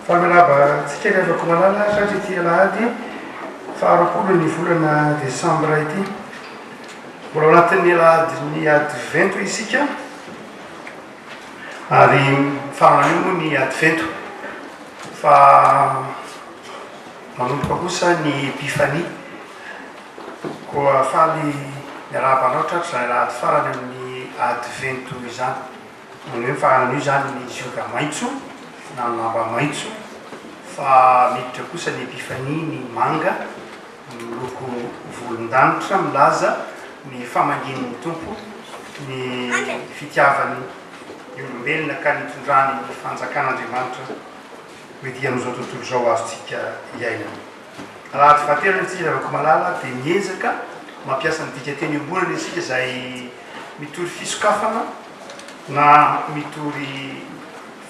Faly miarahaba antsika ry havako malala tratry ity alahady faharoapolo ny volana desambra ity. Mbola ao anatin'ny alahadin'ny advento isika ary mifarana anio moa ny advento fa manomboka kosa ny epifania. Koa faly miarahaba anao tratry izany alahady farany amin'ny advento izany. Izany hoe mifarana anio izany ny zioga maitso na ny lamba maitso fa miditra kosa ny epifania ny manga miloko volon-danitra milaza ny famangian'ny Tompo ny fitiavany ny olombelona ka nitondrany ny fanjakan'Andriamanitra ho ety amin'izao tontolo izao azontsika iainana. Alahady fahatelo isika ry havako malala dia miezaka mampiasa ny dikanteny iombonana isika izay mitory fisokafana na mitory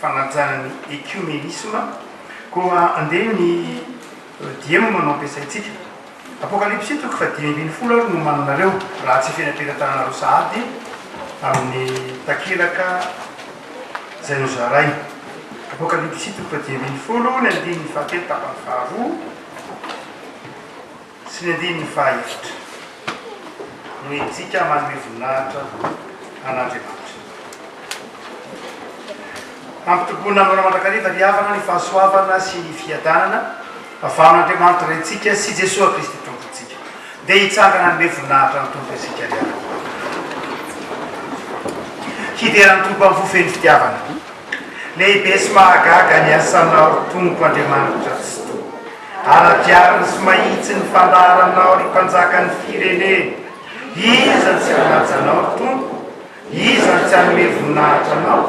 fanajana ny ekiomenisma koa andeha ny Diema no ampiasaintsika. Apokalypsy toko fahadimy ambin'ny folo ary no omaninareo raha tsy feno am-pelatananareo sahady amin'ny takelaka izay nozaraina. Apokalypsy toko fahadimy ambin'ny folo ny andininy fahatelo tapany faharoa sy ny andininy fahaefatra no entintsika manome voninahitra an'Andriamanitra. Hampitomboina aminareo mandrakariva ry havana ny fahasoavana sy ny fiadanana avy amin'Andriamanitra Raintsika sy Jesoa Kristy Tompontsika. Ndeha hitsangana hanome voninahitra ny Tompo isika ry havana. Hidera ny Tompo amin'ny fo feno fitiavana. Lehibe sy mahagaga ny asanao ry Tompo Andriamanitra Tsitoha. Ara-drariny sy mahitsy ny fandaharanao ry Mpanjakan'ny firenena. Iza no tsy hanaja anao ry Tompo? Iza no tsy hanome voninahitra anao?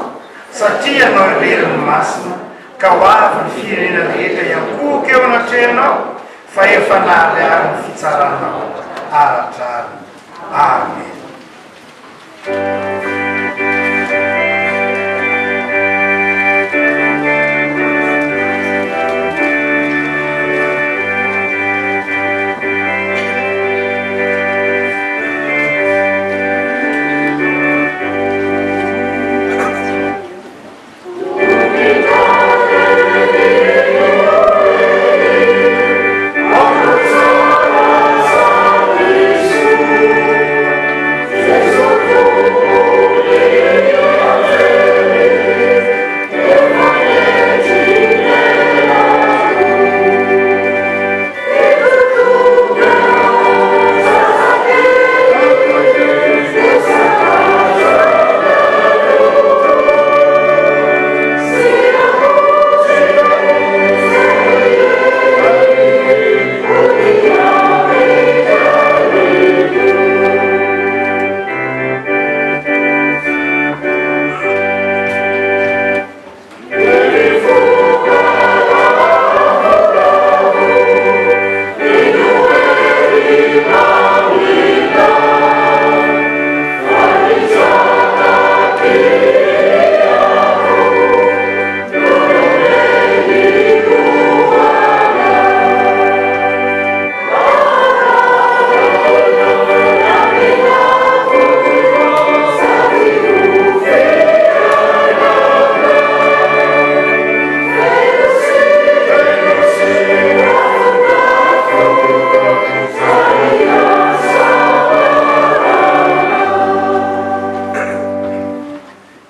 Satria ianao irery no masina, ka ho avy ny firenena rehetra hiankohoka eo anatrehanao, fa efa naharihary ny fitsaranao ara-drariny. Amena.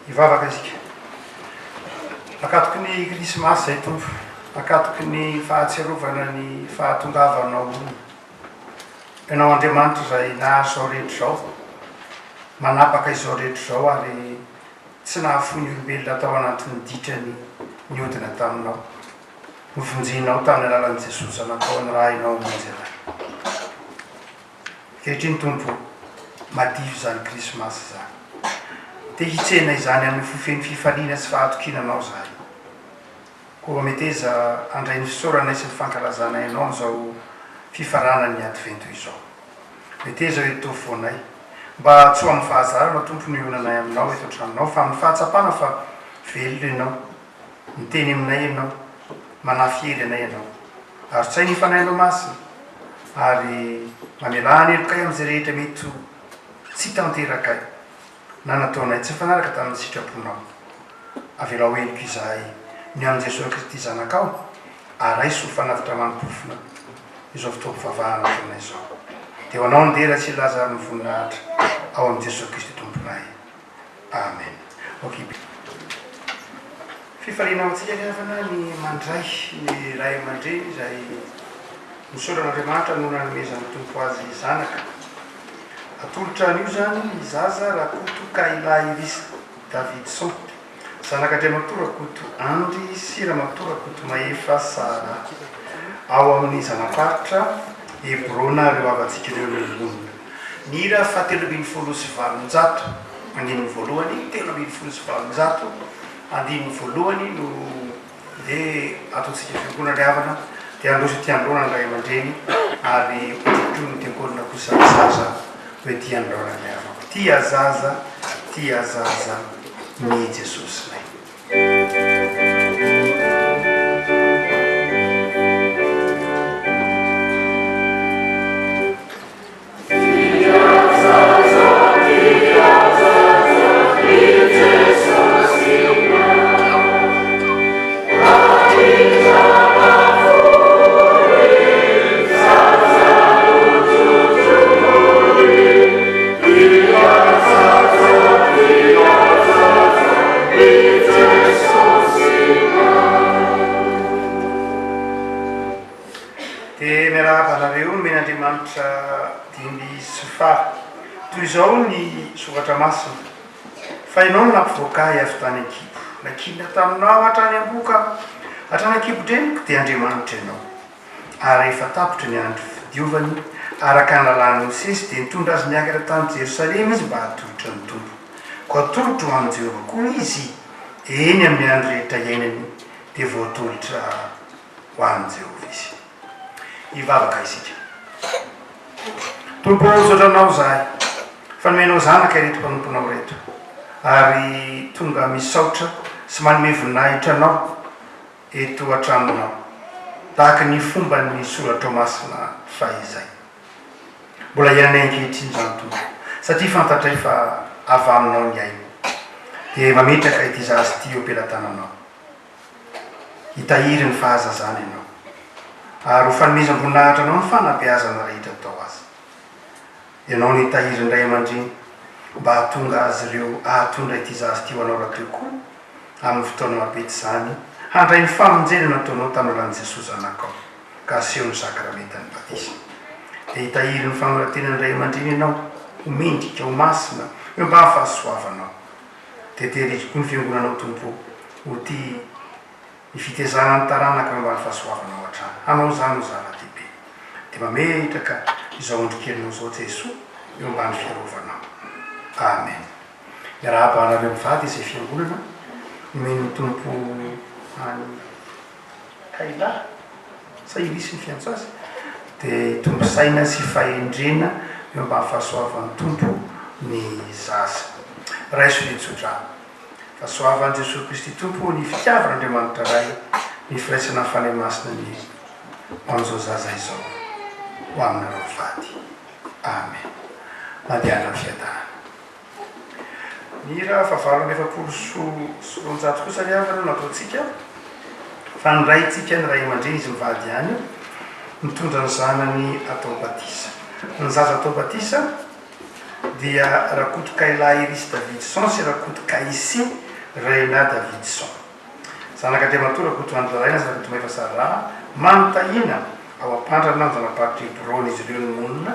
Hivavaka isika. Ankatoky ny Krismasy izay Tompo, ankatoky ny fahatsiarovana ny fahatongavanao olona. Ianao Andriamanitra izay nahary izao rehetra izao, manapaka izao rehetra izao ary tsy nahafoy ny olombelona tao anatin'ny ditrany niodina taminao. Novonjenao tamin'ny alalan'i Jesoa Zanakao nirahinao hamonjy anay. Ankehitriny Tompo ô, madivo izany Krismasy izany. Te hitsena izany amin'ny fo feno fifaliana sy fahatokiana Anao izahay. Koa meteza handray ny fisaoranay sy ny fankalazanay Anao amin'izao fifaranan'ny Advento izao. Meteza ho eto afovoanay, mba tsy ho amin'ny fahazarana, Tompo, no ionanay Aminao eto an-tranonao, fa amin'ny fahatsapana fa velona Ianao, miteny aminay Ianao, manafy hery anay Ianao. Arotsay ny Fanahinao Masina, ary mamelà ny helokay amin'izay rehetra mety ho tsy tanterakay na nataonay tsy nifanaraka tamin'ny sitraponao. Avelao heloka izahay. Ny amin'i Jesoa Kristy Zanakao, ary raiso ho fanatitra amam-pofona izao fotoam-pivavahana ataonay izao. Dia ho Anao ny dera sy laza ary ny voninahitra ao amin'i Jesoa Kristy Tomponay. Amen. Ok. Fifaliana ho antsika ry havana ny mandray ny ray aman-dreny izay misaotra an'Andriamanitra noho nanomezan'ny Tompo azy zanaka. Atolotra anio izany ny zaza Rakoto Kayla Iris Davidson, zanak'Andriamatoa Rakoto Andry sy Ramatoa Rakotomahefa Sarah, ao amin'ny zana-paritra Hebrona ireo havantsika ireo no monina. Ny hira faha 813, andininy voalohany, 813, andininy voalohany no dia ataontsika fiangonana ry havana, dia handroso ety anoloana ny ray aman-dreny ary hotrotroin'ny diakona kosa ny zaza ho ety anoloana ry havako. Tia zaza, tia zaza ny Jesosinay. Dia miarahaba anareo nomen'Andriamanitra dimby sy fara. Toy izao ny soratra masina, Fa ianao no nampivoaka ahy avy tany an-kibo, nankinina taminao hatrany am-bohoka aho, hatrany an-kibon-dreniko dia Andriamanitra ianao. Ary rehefa tapitra ny andro fidiovany, araka ny lalàn'i Mosesy, dia nitondra azy niakatra tany Jerosalema izy mba hatolotra ny Tompo. Koa atolotro ho an'i Jehovah koa izy, eny amin'ny andro rehetra iainany dia voatolotra ho an'i Jehovah izy. Hivavaka isika. Tompo ô, misaotra Anao izahay fa nomenao zanaka ireto mpanomponao ireto, ary tonga misaotra sy manome voninahitra Anao eto an-tranonao, tahaka ny fomban'ny Soratrao Masina fahizay. Mbola iainanay ankehitriny izany, Tompo, satria fantatray fa avy Aminao ny aina. Dia mametraka ity zaza ity eo am-pelatananao. Hitahiry ny fahazazana ianao, ary ho fanomezam-boninahitra anao ny fanabeazana rehetra atao azy. Ianao no hitahiry ny ray aman-dreny mba hahatonga azy ireo hahatondra ity zaza ity ho anao rahateo koa amin'ny fotoana mampety izany, handray ny famonjena nataonao tamin'ny alalan'i Jesoa Zanakao, ka aseho ny sakramentan'ny batisa. Dia hitahiry ny fanoloran-tenan'ny ray aman-dreny ianao ho mendrika, ho masina, eo ambany fahasoavanao. Dia tehirizo koa ny fiangonanao Tompo o, ho tia ny fitezana ny taranaka eo ambany fahasoavanao hatrany. Hanao izany ho zava-dehibe. Dia mametraka izao andro kelinao izao Jesoa eo ambany fiarovanao. Amen. Miarahaba anareo mivady izay fiangonana nomen'ny Tompo any Kayla sa Iris ny fiantso azy dia hitombo saina sy fahendrena eo ambany fahasoavan'ny Tompo ny zaza. Raiso ny tsodrano. Fahasoavan'i Jesoa Kristy Tompo, ny fitiavan'Andriamanitra Ray, ny firaisana amin'ny Fanahy Masina anie ho amin'izao zaza izao, ho aminareo mivady. Amen. Mandehana amin'ny fiadanana. Ny hira fahavalo amby 240 kosa ry havana no ataontsika fa ny raintsika ny ray aman-dreny izy mivady ihany mitondra ny zanany atao batisa. Ny zaza atao batisa dia Rakoto Kayla Iris Davidson sy Rakoto Kaise Reina Davidson. Zanak'Andriamatoa Rakoto Andry Lalaina sy Rakotomahefa Sarah Mamy Tahiana ao Ampandrana Anjanaparitr'i Hebrona izy ireo no monina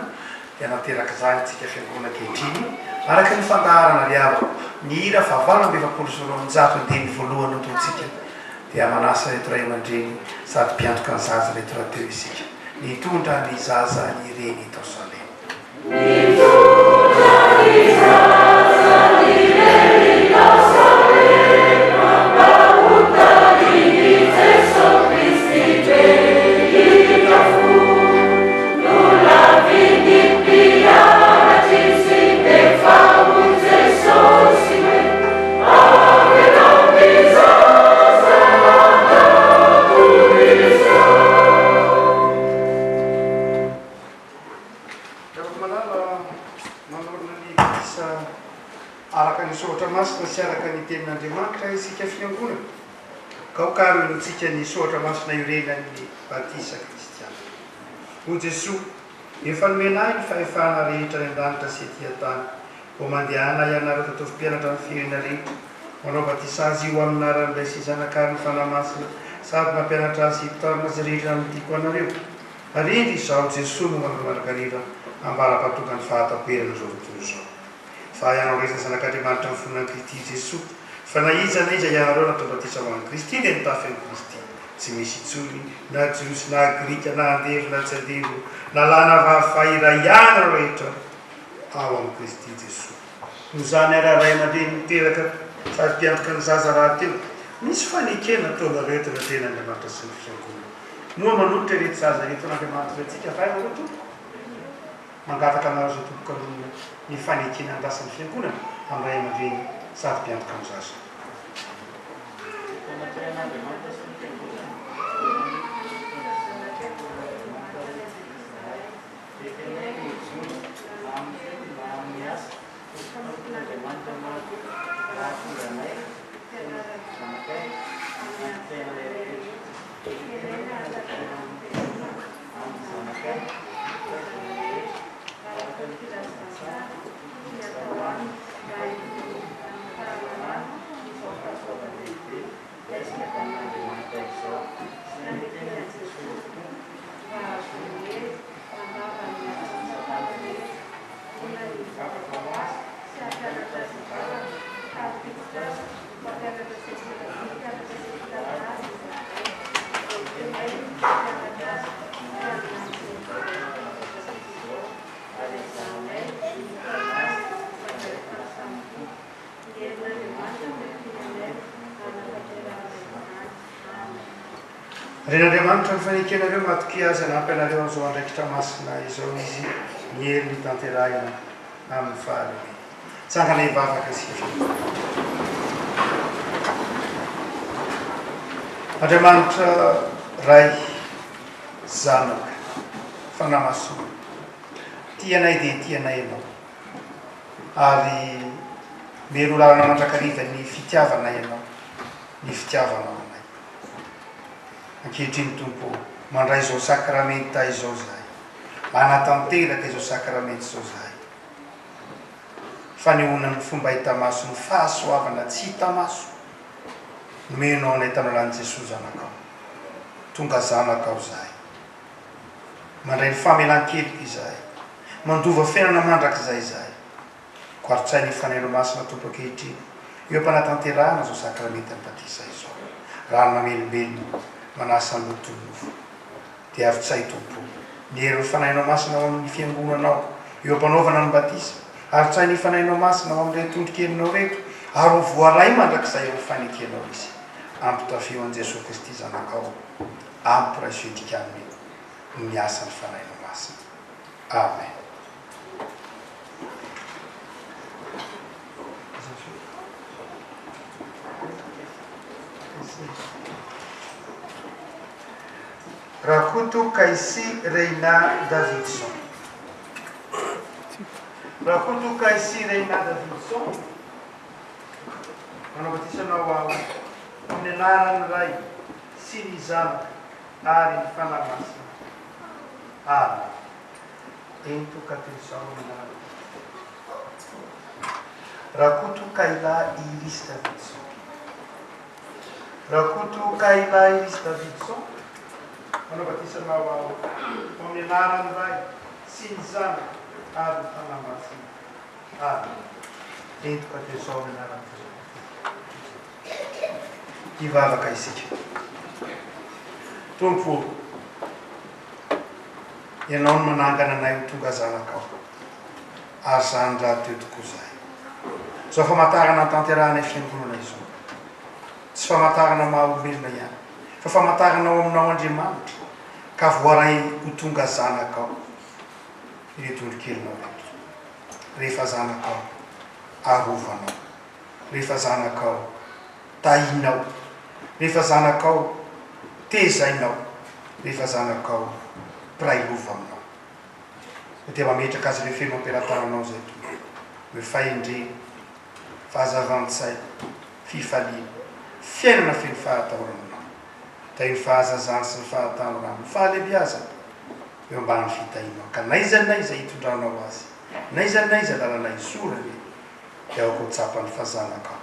dia nateraka izany antsika fiangonana ankehitriny araka ny fandaharana ry havako ny hira faha 248 andininy voalohany no ataontsika dia manasa ireto ray aman-dreny sady mpiantoka ny zaza ireto rahateo isika ny hitondra ny zaza ny reny tao Salem. Nitondra ny zaza ny reny tao Salema mba ho tahin'i Jeso Kristy be indra fo. Nolavin'ny mpianatra izy nefa hoy Jesosy hoe, Avelao ny zaza hatao toy izao. Ravakomalala manorina ny batisa araka ny Soratra Masina sy araka ny Tenin'Andriamanitra isika Fiangonana. Ka aoka ary hohenointsika ny soratra masina iorenan'ny batisa kristiana. O Jesoa, efa nomena ahy ny fahefana rehetra any an-danitra sy ety an-tany. Koa mandehana ianareo ataovy mpianatra ny firenena rehetra, manao batisa azy ho amin'ny anaran'ny Ray sy Zanaka ary ny Fanahy Masina, sady mampianatra azy hitarina izay rehetra nandidiako anareo. Ary indro Izaho Jesoa no manao mandrakariva ambara-pahatonga ny fahataperan'izao tontolo izao. Fa ianao rehetra zanak'Andriamanitra mifonona an'i Kristy Jesoa. Fa na iza na iza ianareo natao batisa ho an'i Kristy dia nitafy an'i Kristy. Tsy misy intsony na Jiosy na Grika na andevo na tsy andevo, na lahy na vavy fa iray ihany ianareo rehetra ao amin'i Kristy Jesoa. Noho izany ary ray aman-dreny niteraka sady mpiantoka ny zaza rahateo, misy fanekena ataonareo eto anatrehan'Andriamanitra sy ny Fiangonana. Moa manolotra ireto zaza ireto an'Andriamanitra antsika va ianareo tompoko? Mangataka anareo izao tompoko aloha ny fanekena andrasan'ny Fiangonana amin'ny ray aman-dreny sady mpiantoka ny zaza. Eto anatrehan'Andriamanitra sy ny Fiangonana dia manolotra ny zanakay ho an'Andriamanitra Raintsika izahay. Ekenay ny hijoro na amin'ny teny na amin'ny asa ho mpanompon'Andriamanitra mahatoky mba hahatonga anay sy ny zanakay amin'ny androm-piainanay rehetra. Ekenay ny hanjakana amin'ny fiangonana amin'ny zanakay hitaizana rehetra araka ny filazantsara tokony hatao aminy mba hijoro amin'ny fahalalana izao fahasoavan-dehibe raisina avy amin'Andriamanitra izao sy hanekena an'i Jesoa ho Tompo mba hahazoany hery handava ny asan'i Satana rehetra mbola ny hivavaka ho azy sy hampianatra azy hivavaka ka hampiditra azy ho mpampianatra sekoly ho mpianatra sekoly azy izahay. Ekenay ny hampianatra azy hiandry ny Ren'Andriamanitra ny fanekenareo, matokia Azy hanampy anareo amin'izao andraikitra masina izao Izy, ny heriny tanterahina amin'ny fahalemena. Tsangana hivavaka isika. Andriamanitra Ray, Zanaka, Fanahy Masina, tia anay dia tia anay Ianao, ary mero lalana mandrakariva ny fitiavana Ianao, ny fitiavanao anay. Ankehitriny Tompo ô, mandray izao sakramenta izao izahay, manatanteraka izao sakramenta izao izahay. Fanehoana ny fomba hita maso ny fahasoavana tsy hita maso nomenao anay tamin'ny alalan'i Jesoa Zanakao. Tonga zanakao izahay. Mandray ny famelan-keloka izahay. Mandova fiainana mandrakizay izahay. Koa arotsahy ny Fanelo Masina Tompo ankehitriny eo am-panatanterahana izao sakramentan'ny batisa izao. Rano mamelombelona, manasa ny loton'ny nofo. Dia arotsahy Tompo ny herin'ny Fanahinao Masina ao amin'ny Fiangonanao eo am-panaovana ny batisa. Arotsahy ny Fanahinao Masina ao amin'ireto tondrokelinao ireto ary ho voaray mandrakizay amin'ny fanekenao izy. Ampitafio an'i Jesoa Kristy Zanakao. Ampiraiso endrika Aminy ny asan'ny Fanahinao Masina. Amen. Rakoto Kaisy Reina Davidson Rakoto Kaisy Reina Davidson Manao batisa anao aho amin'ny anaran'ny Ray sy ny Zanaka ary ny Fanahy Masina. Amen. Ento ka toy izao ny anarany. Rakoto Kayla Iris Davidson. Rakoto Kayla Iris Davidson, manao batisa anao aho amin'ny anaran'ny Ray sy ny Zanaka ary ny Fanahy Masina. Amen. Ento ka toy izao ny anaran'i Jesoa Kristy. Hivavaka isika. Tompo ô, Ianao no manangana anay ho tonga zanakao, ary izany rahateo tokoa izahay. Izao famantarana anatanterahanay Fiangonana izao, tsy famantarana maha olombelona ihany, fa famantarana ao aminao Andriamanitra, ka voaray ho tonga zanakao ireto ondrikelinao ireto. Rehefa zanakao, arovanao. rehefa zanakao, tahinao, rehefa zanakao, tezainao, rehefa zanakao, mpiray lova aminao. Koa dia mametraka azy ireo feno am-pelatananao izay Tompo, hoe fahendrena, fahazavan-tsaina, fifaliana, Fiainana feno fahatahorana Anao. Tahio ny fahazazany sy ny fahatanorany, ny fahalebiazany eo ambanin'ny fitahianao, ka n'aiza n'aiza hitondranao azy, n'aiza n'aiza lalana izorany, dia aoka ho tsapany fa zanakao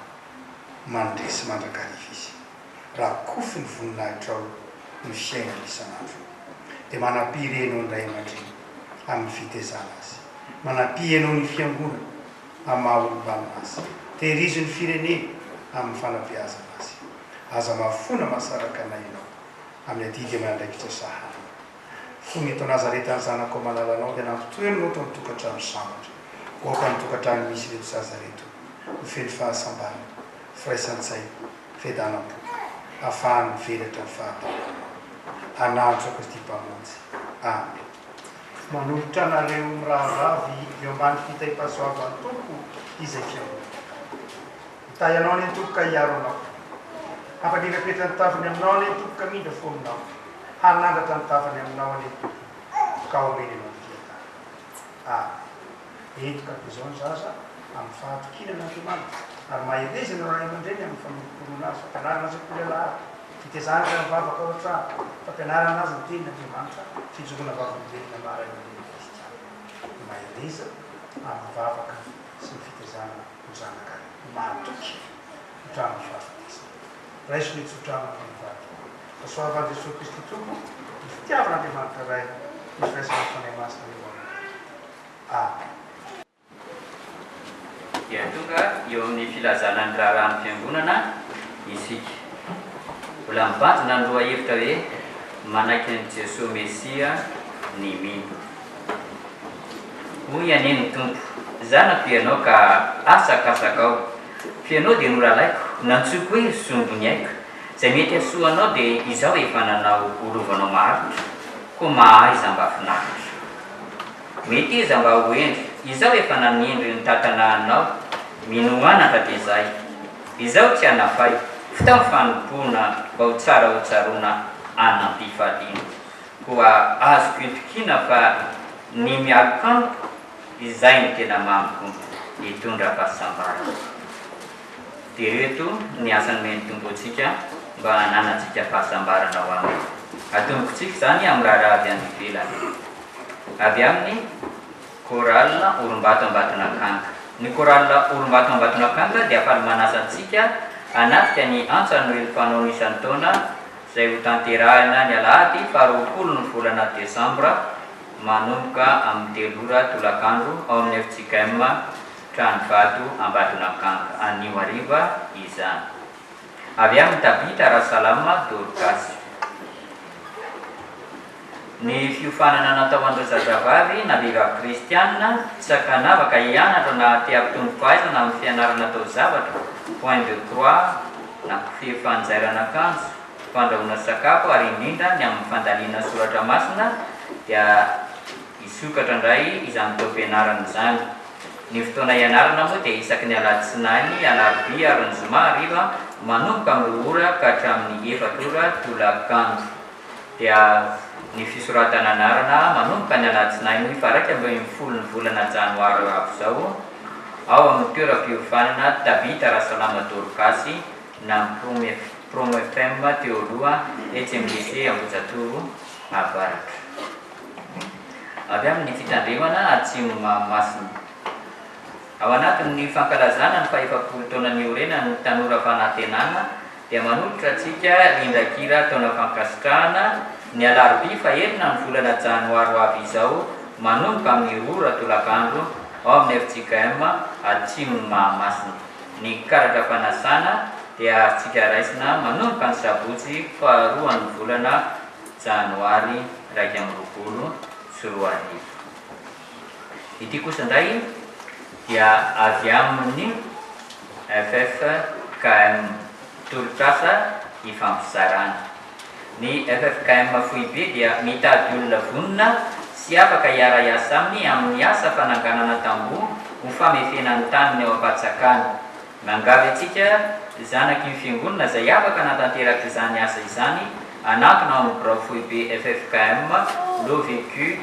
mandresy mandrakariva izy. Rakofy ny voninahitrao ny fiainany isan'andro. Dia manampia re ianao ny ray aman-dreny amin'ny fitezana azy. Manampia ianao ny fiangonana amin'ny maha olom-banona azy. Tehirizo ny firenena amin'ny fanabeazana azy. Aza mahafoana mahasaraka anay ianao amin'ny adidy aman'andraikitra sahanina. Fony eto Nazareta ny Zanakao malalanao dia nampitoerinao tao an-tokantrano sambatra. Aoka ny tokantrano misy ireto zaza ireto ho feno fahasambarana, firaisan-tsaina, fiadanam-po, hahafahany mivelatra ny fahatahoranao. Anandro Kristy Mpamonjy. Amen. Manolotra anareo mirahavavy eo ambany fitahiam-pahasoavan'ny Tompo izay fiangonana. Hitahy anao anie ny Tompo ka hiaro anao. Hampamirapiratra ny tavany aminao anie ny Tompo ka hamindra fo aminao. Hanandratra ny tavany aminao anie ny Tompo ka homeny anao ny fiadanana. Amen. Ento ka toy izao ny zaza amin'ny fahatokiana an'Andriamanitra, ary mahereza ireo ray aman-dreny amin'ny fanorokoroana azy, fampianarana azy akory alahady, fitezana azy amin'ny vavaka ao an-trano, fampianarana azy ny tenin'Andriamanitra, fijoroana vavolombelona maha ray aman-dreny kristiana. Mahereza amin'ny vavaka sy ny fitezana ho zanakareo mahatoky hatramin'ny fahafatesana. Raiso ny tsodrano amin'ny vady. Fahasoavan'i Jesoa Kristy Tompo, ny fitiavan'Andriamanitra Ray, ny firaisan'ny Fanahy Masina eo aminareo. Amen. Dia tonga eo amin'ny filazana ny raharahan'ny Fiangonana isika. Mbola mibanjina ny lohahevitra hoe Manaiky an'i Jesoa Mesia ny mino. Hoy anie ny Tompo, Zanako ianao ka asakasakao, f'ianao dia nolalaiko, nantsoiko hoe sombin'ny aiko. Izay mety hahasoa anao dia izaho efa nanao ho lovanao maharitra, koa mahaiza mba finaritra. Meteza mba ho hendry, izaho efa nanendry ny tantana anao, minoa anaka dia izay. Izaho tsy hanafay, f'tao ny fanompoana mba ho tsara ho tsaroana anam-pifaliana. Koa azoko itokiana fa ny mialoka amiko, izay no tena mamiko, hitondra fahasambarana. Dia ireto ny asa nomen'ny Tompo antsika mba hananantsika fahasambarana ao Aminy. Atombokintsika izany amin'ny raharaha avy any ivelany. Avy amin'ny Chorale Orombato Ambatonakanga. Ny Chorale Orombato Ambatonakanga dia faly manasa antsika hanatrika ny antsa Noely fanaony isan-taona izay hotanterahina ny alahady faharoapolo ny volana desambra manomboka amin'ny telo ora tolakandro ao amin'ny fjkm Tranovato Ambatonakanga anio hariva izany. Avy amin'i Tabita Rasalama Dorcas. Ny fiofanana natao an'ireo zazavavy na vehivavy kristiana tsy ankanavaka hianatra na te hampitombo fahaizana amin'ny fianarana taozavatra, point de croix, na kofehy fanjairana akanjo, fandrahoana sakafo ary indrindra ny amin'ny fandalinana soratra masina dia hisokatra indray izany taom-pianarana izany. Ny fotoana hianarana moa dia isaky ny alatsinainy, alarobia ary ny zoma hariva manomboka amin'ny roa ora ka hatramin'ny efatra ora tolakandro. Dia ny fisoratana anarana manomboka ny alatsinainy faha-11 ny volana janoary ho avy izao ao amin'ny toeram-piofanana Tabita Rasalama Dorcasy na ny Promefm teo aloha etsy amin'ny Lycée Ambohijatovo Avaratra. Avy amin'ny fitandremana atsimo Mahamasina. Ao anatin'ny fankalazana ny fahefapolo taona niorenan'ny Tanora Fanantenana dia manolotra antsika rindran-kira taona fankasitrahana ny alarobia fahenina ny volana janoary ho avy izao manomboka amin'ny roa ora tolakandro ao amin'ny fjkm Atsimon'i Mahamasina. Ny karatra fanasana dia azontsika raisina manomboka ny sabotsy faharoan'ny volana janoary 2021. Ity kosa indray dia avy amin'ny ffkm, tolotr'asa ifampizarana. Ny ffkm foibe dia mitady olona vonona sy afaka hiara-hiasa aminy amin'ny asa fananganana tamboho ho famefena ny taniny ao Ampatsakana. Miangavy antsika zanaky ny Fiangonana izay afaka hanatanteraka izany asa izany hanatona ao amin'ny birao foibe ffkm, Lovécu,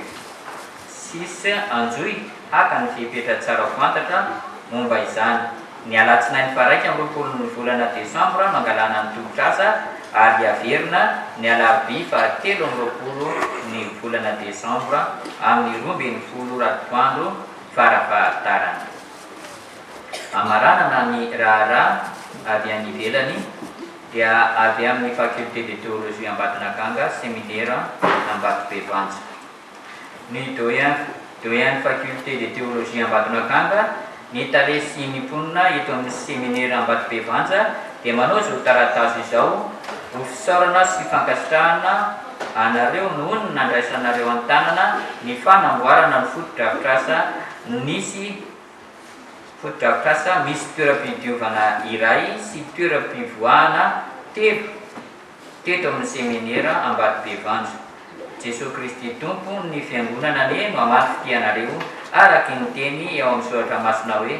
Six Anjohy haka ny fepetra tsara ho fantatra momba izany. Ny alatsinainy faha-21 ny volana desambra no angalana ny tolotr'asa ary haverina ny alarobia faha-23 ny volana desambra amin'ny 12 ora atoandro farafahatarany. Hamaranana ny raharaha avy any ivelany dia avy amin'ny Faculté de Théologie Ambatonakanga, Seminera Ambatobevanja. Ny Doyen Doyen Faculté de Théologie Ambatonakanga, ny tale sy ny mponina eto amin'ny Seminera Ambatobevanja dia manao izao taratasy izao ho fisaorana sy fankasitrahana anareo noho ny nandraisanareo an-tanana ny fanamboarana ny fotodrafitrasa nisy fotodrafitrasa misy toeram-pidiovana iray sy toeram-pivoahana telo teto amin'ny Seminera Ambatobevanja. Jesoa Kristy Tompo ny Fiangonana anie no hamaly fitia anareo araky ny teny ao amin'ny Soratra Masina hoe,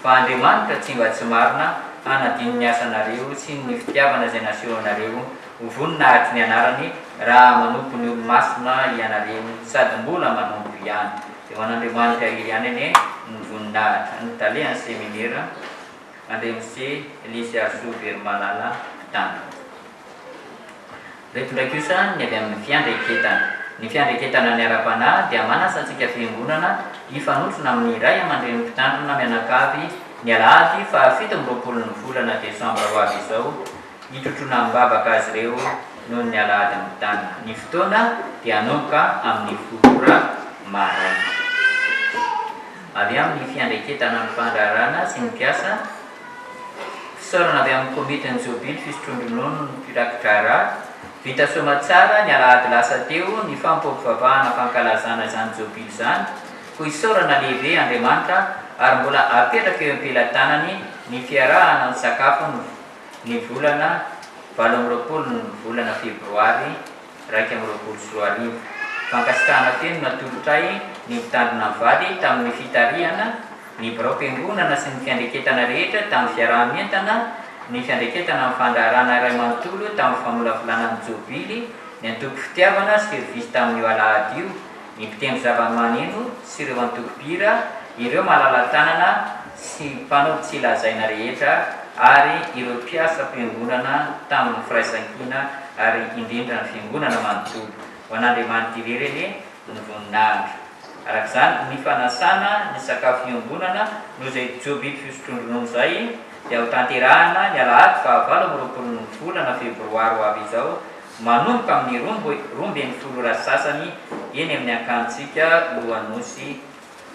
Fa Andriamanitra tsy mba tsy marina hanadino ny asanareo sy ny fitiavana izay nasehonareo ho voninahitry ny anarany raha manompo ny olo-masina ianareo sady mbola manompo ihany. Dia ho an'Andriamanitra irery ihany anie ny voninahitra. Ny talehan'ny Seminera, Andriamse Lisiarisoa Veromalala Mpitandrina. Ireto indray kosa ny avy amin'ny fiandraiketana. Ny fiandraiketana ny ara-panahy dia manasa antsika fiangonana hifanotrona amin'ny ray aman-dreny mpitandrina mianakavy ny alahady faha 27 ny volana desambra ho avy izao hitrotroana am-bavaka azy ireo noho ny alahady mitandrina. Ny fotoana dia hanomboka amin'ny folo ora maraina. Avy amin'ny fiandraiketana ny fandraharahana sy ny mpiasa Fisaorana avy amin'ny komitin'ny Jobily fisotroan-dronono ny mpiraki-draharaha. Vita soamatsara ny alahady lasa teo ny fanompoam-pivavahana fankalazana izany Jobily izany, koa isaorana lehibe Andriamanitra ary mbola apetraka eo am-pelatanany ny fiarahana misakafo ny volana 28 ny volana febroary 2021. Fankasitrahana feno natolotray ny mpitandrina mivady tamin'ny fitarihana ny biraom-piangonana sy ny fiandraiketana rehetra tamin'ny fiaraha-mientana, ny fiandraiketana ny fandraharahana iray manontolo tamin'ny famolavolana ny Jobily, ny antoko Fitiavana sy Service tamin'io alahady io, ny mpitendry zava-maneno sy ireo antoko mpihira, ireo malala-tanana sy mpanao tsy lazaina rehetra ary ireo mpiasam-piangonana tamin'ny firaisankina ary indrindra ny fiangonana manontolo. Ho an'Andriamanitra irery anie ny voninahitra. Araka izany, ny fanasana ny sakafo iombonana noho izay jobily fisotroan-dronono izay dia hotanterahina ny alahady faha 28 ny volana febroary ho avy izao manomboka amin'ny 12 ora sasany eny amin'ny Ankanintsika Lohanosy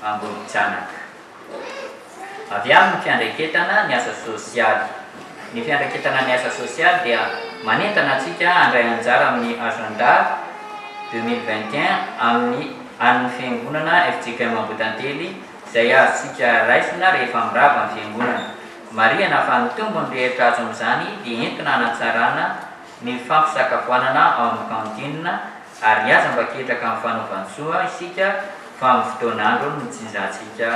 Ambohijanaka. Avy amin'ny fiandraiketana ny asa sosialy. Ny fiandraiketana ny asa sosialy dia manentana antsika handray anjara amin'ny Agenda 2021 amin'ny an'ny Fiangonana fjkm Ambohitantely izay azontsika raisina rehefa mirava ny Fiangonana. Marihana fa ny tombony rehetra azo amin'izany dia entina hanatsarana ny fampisakafoanana ao amin'ny cantine ary aza mba ketraka amin'ny fanaovan-tsoa isika fa amin'ny fotoan'andro no tsinjantsika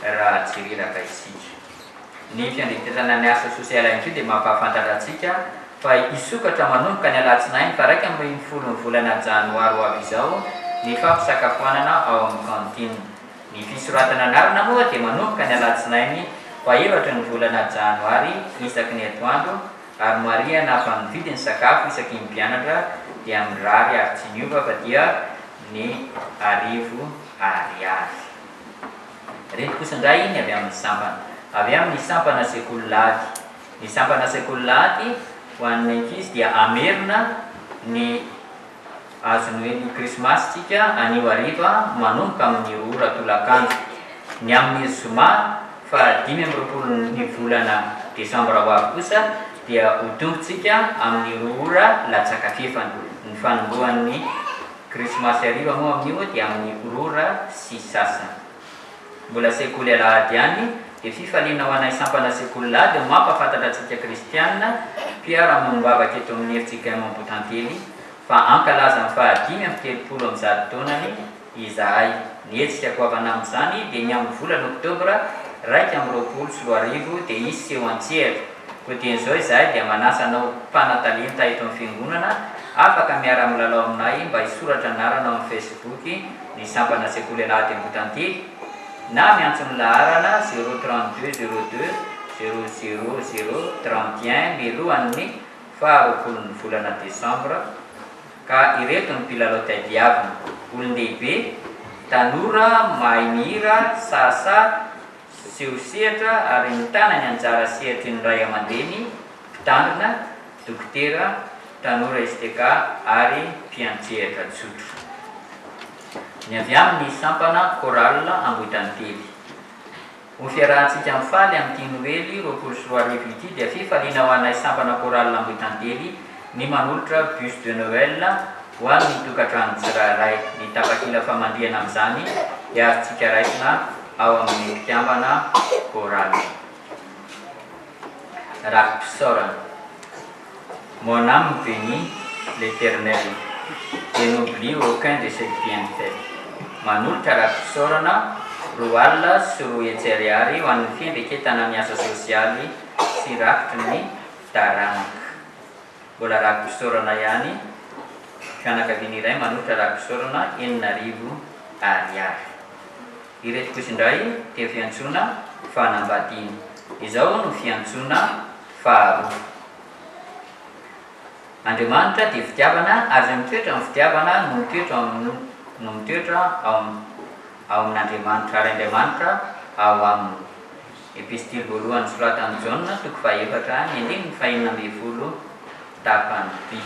raha tsy reraka isika. Ny fiandriantetana ny asa sosialy ihany koa dia mampahafantatra antsika fa hisokatra manomboka ny alatsinainy faha 11 ny volana janoary ho avy izao ny fampisakafoanana ao amin'ny cantine. Ny fisoratana anarana moa dia manomboka ny alatsinainy faha efatry ny volana janoary isaky ny atoandro Ary marihana fa ny vidin'ny sakafo isaky ny mpianatra dia mirary ary tsy miova fa dia ny arivo ariary. Ireto kosa indray ny avy amin'ny sampana. Avy amin'ny sampana sekoly lahady. Ny sampana sekoly lahady ho an'ny ankizy dia hamerina ny Azo Noely Krismasy tsika anio hariva manomboka amin'ny roa ora tolakandro. Ny amin'ny zoma faha 25 ny volana desambra ho avy kosa dia ho tonga tsika amin'ny roa ora latsaka fefany. Ny fanombohan'ny Krismasy hariva moa amin'io dia amin'ny roa ora sy sasany. Mbola sekoly alahady ihany dia fifaliana ho anay sampana sekoly lahady ny mampahafantatra antsika kristiana mpiara-miombom-bavaka eto amin'ny fjkm Ambohitantely fa hankalaza ny faha 135 taonany izahay. Ny hetsika goavana amin'izany dia ny amin'ny volana oktobra 2021 dia hisy seho an-tsehatra. Koa dieny izao izahay dia manasa anao mpanatalenta eto amin'ny fiangonana afaka miara-milalao aminay mba hisoratra anarana ao amin'ny Facebook ny sampana sekoly alahady Ambohitantely na miantso ny laharana zéro 32 02 Zéro zéro zéro 31 milohan'ny faha-roapolon'ny volana desambra ka ireto ny mpilalao tadiavina, olon-dehibe, tanora mahay mihira, sahasaha, seho sehatra ary mitana ny anjara sehatry ny ray aman-dreny, mpitandrina, dokotera, tanora STK ary mpiantsehatra tsotra. Ny avy amin'ny sampana Chorale Ambohitantely. Ho fiarahantsika mifaly amin'ity Noely 2020 ity dia fifaliana ho anay sampana Chorale Ambohitantely ny manolotra Bus de Noël ho an'ny tokantrano tsirairay. Ny tapakila famandrihana amin'izany dia azontsika raisina ao amin'ny mpikambana Chorale. Raki-pisaorana. Mon âme bénit l'Eternel et n'oublie aucun de ses bienfaits. Manolotra raki-pisaorana 220 ariary ho an'ny fiendreketana ny asa sosialy sy rafitry ny taranaka. Mbola raki-pisaorana ihany, fianakaviana iray manolotra raki-pisaorana 6000 ariary. Ireto kosa indray dia fiantsoana fanambadiana. Izao no fiantsoana faharoa. Andriamanitra dia fitiavana ary izay mitoetra amin'ny fitiavana no mitoetra ao amin'ny no mitoetra ao ao amin'Andriamanitra ary Andriamanitra ao aminy. Epistily voalohany nosoratan'i Jaona, toko fahefatra, ny andininy fahenina ambin'ny folo tapany B.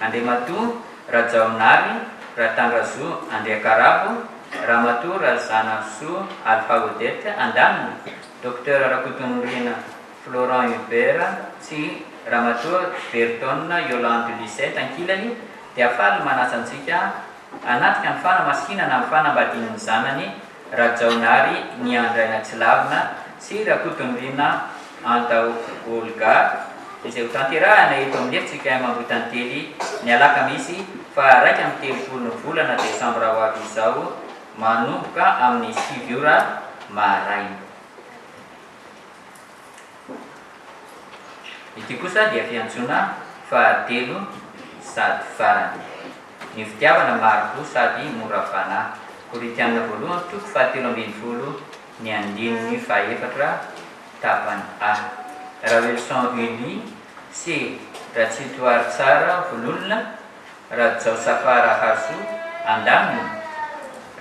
Andriamatoa Rajaonary Ratandrazo Andriakarabo, Ramatoa Razanarisoa Alpha Odette andaniny, Docteur Rakotonirina Florent Hubert sy Ramatoa Berton Yolande Lucette ankilany dia faly manasa antsika hanatrika ny fanamasinana ny fanambadian'ny zanany Rajaonary Niandraina Tsilavina sy Rakotonirina Anta Olga izay ho tanterahina eto amin'ny FJKM Ambohitantely ny alakamisy faha 31 ny volana desambra ho avy izao manomboka amin'ny 9 ora maraina. Ity kosa dia fiantsoana fahatelo sady farany. Ny fitiavana mahari-po sady mora fanahy. Korintiana voalohany toko fahatelo ambin'ny folo ny andininy fahefatra tapany A. Rawelson Uli sy Ratsitoharitsara Vololona, Rajaosafara Harisoa andaniny,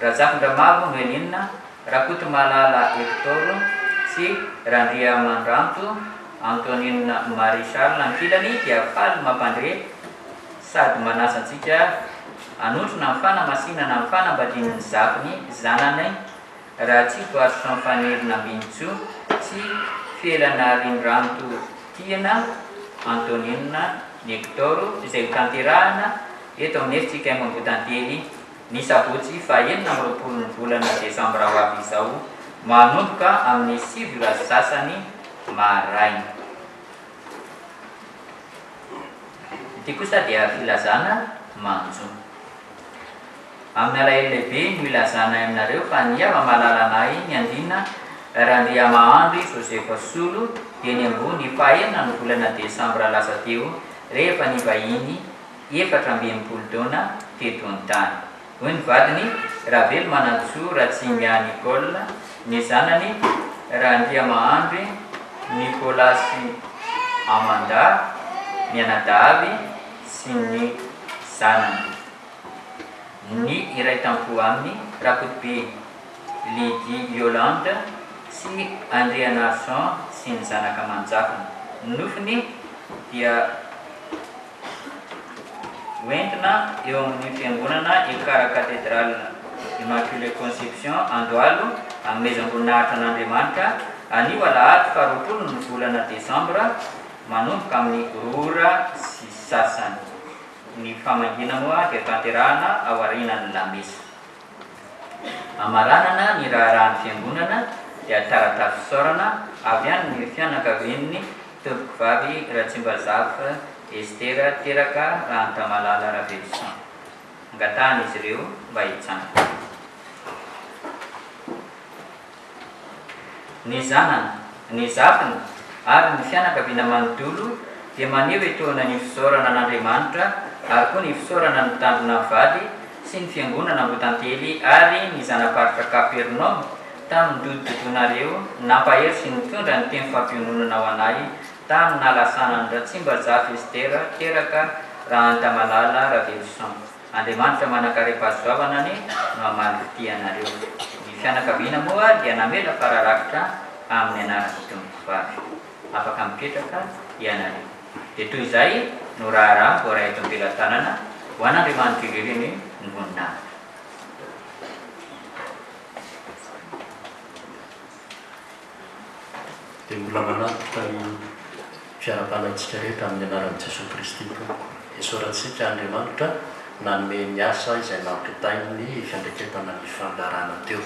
Razafindramavo Noeline, Rakotomalala Hector sy Randriamandranto Antonine Marie Charles ankilany dia faly mampandre sady manasa antsika hanotrona ny fanamasinana ny fanambadian'ny zafiny zanany Ratsitoharison Fanirina Ambinintsoa sy Felanarindranto Tiana Antonine Hector izay hotanterahina eto amin'ny FJKM Ambohitantely ny sabotsy faha-26 ny volana desambra ho avy izao manomboka amin'ny 9 ora sy sasany maraina. Ity kosa dia filazana manjo. Amin'ny alahelo lehibe no ilazanay aminareo fa ny hava-malalanay ny andina Randriamahandry Joseph Solo dia niamboho ny faha-enina ny volana desambra lasa teo rehefa nivahiny 64 taona teto an-tany. Hoy ny vadiny, Ravelomanantsoa Ratsimia Nicole, ny zanany Randriamahandry Nicolas sy Amanda mianadahy sy ny zanany. Ny iray tampo aminy, Rakotobe Lydie Yolande sy Andrianarison sy ny zanaka aman-jafiny. Ny nofiny dia hoentina eo amin'ny fiangonana Ekar Cathédrale Immaculée Conception Andohalo hanomezam-boninahitra an'Andriamanitra anio alahady faha-20 ny volana desambra manomboka amin'ny 2 ora sy sasany. Ny famangiana moa dia tanterahana aorianan'ny lamesa. Amaranana ny raharahan'ny fiangonana dia taratasy fisaorana avy any ny fianakavian'ny Tompokovavy Ratsimbazafy Esther teraka Rahantamalala Raveloson. Angatahana izy ireo mba hitsangana. Ny zanany, ny zafiny ary ny fianakaviana manontolo dia maneho etoana ny fisaorana an'Andriamanitra ary koa ny fisaorana ny mpitandrina mivady sy ny fiangonana Ambohitantely ary ny zana-paritra Kapernaomy tamin'ny dodododonareo nampahery sy nitondra ny teny fampiononana ho anay tamin'ny nahalasanan'i Ratsimbazafy Esther teraka Rahantamalala Raveloson. Andriamanitra manankarem-pahasoavana anie no hamaly fitia anareo. Ny fianakaviana moa dia namela fara-rakitra amin'ny anaran'ny Tompovavy. Afaka mipetraka ianareo. Dia toy izay no raharaha voaray eto am-pelatanana ho an'Andriamanitra irery anie ny voninahitra. Dia mbola manatitra ny fiarahabana antsika rehetra amin'ny anaran'i Jesoa Kristy Tompoko. Isaorantsika Andriamanitra nanome ny asa izay nampitainy ny fiandraiketana ny fandaharana teo.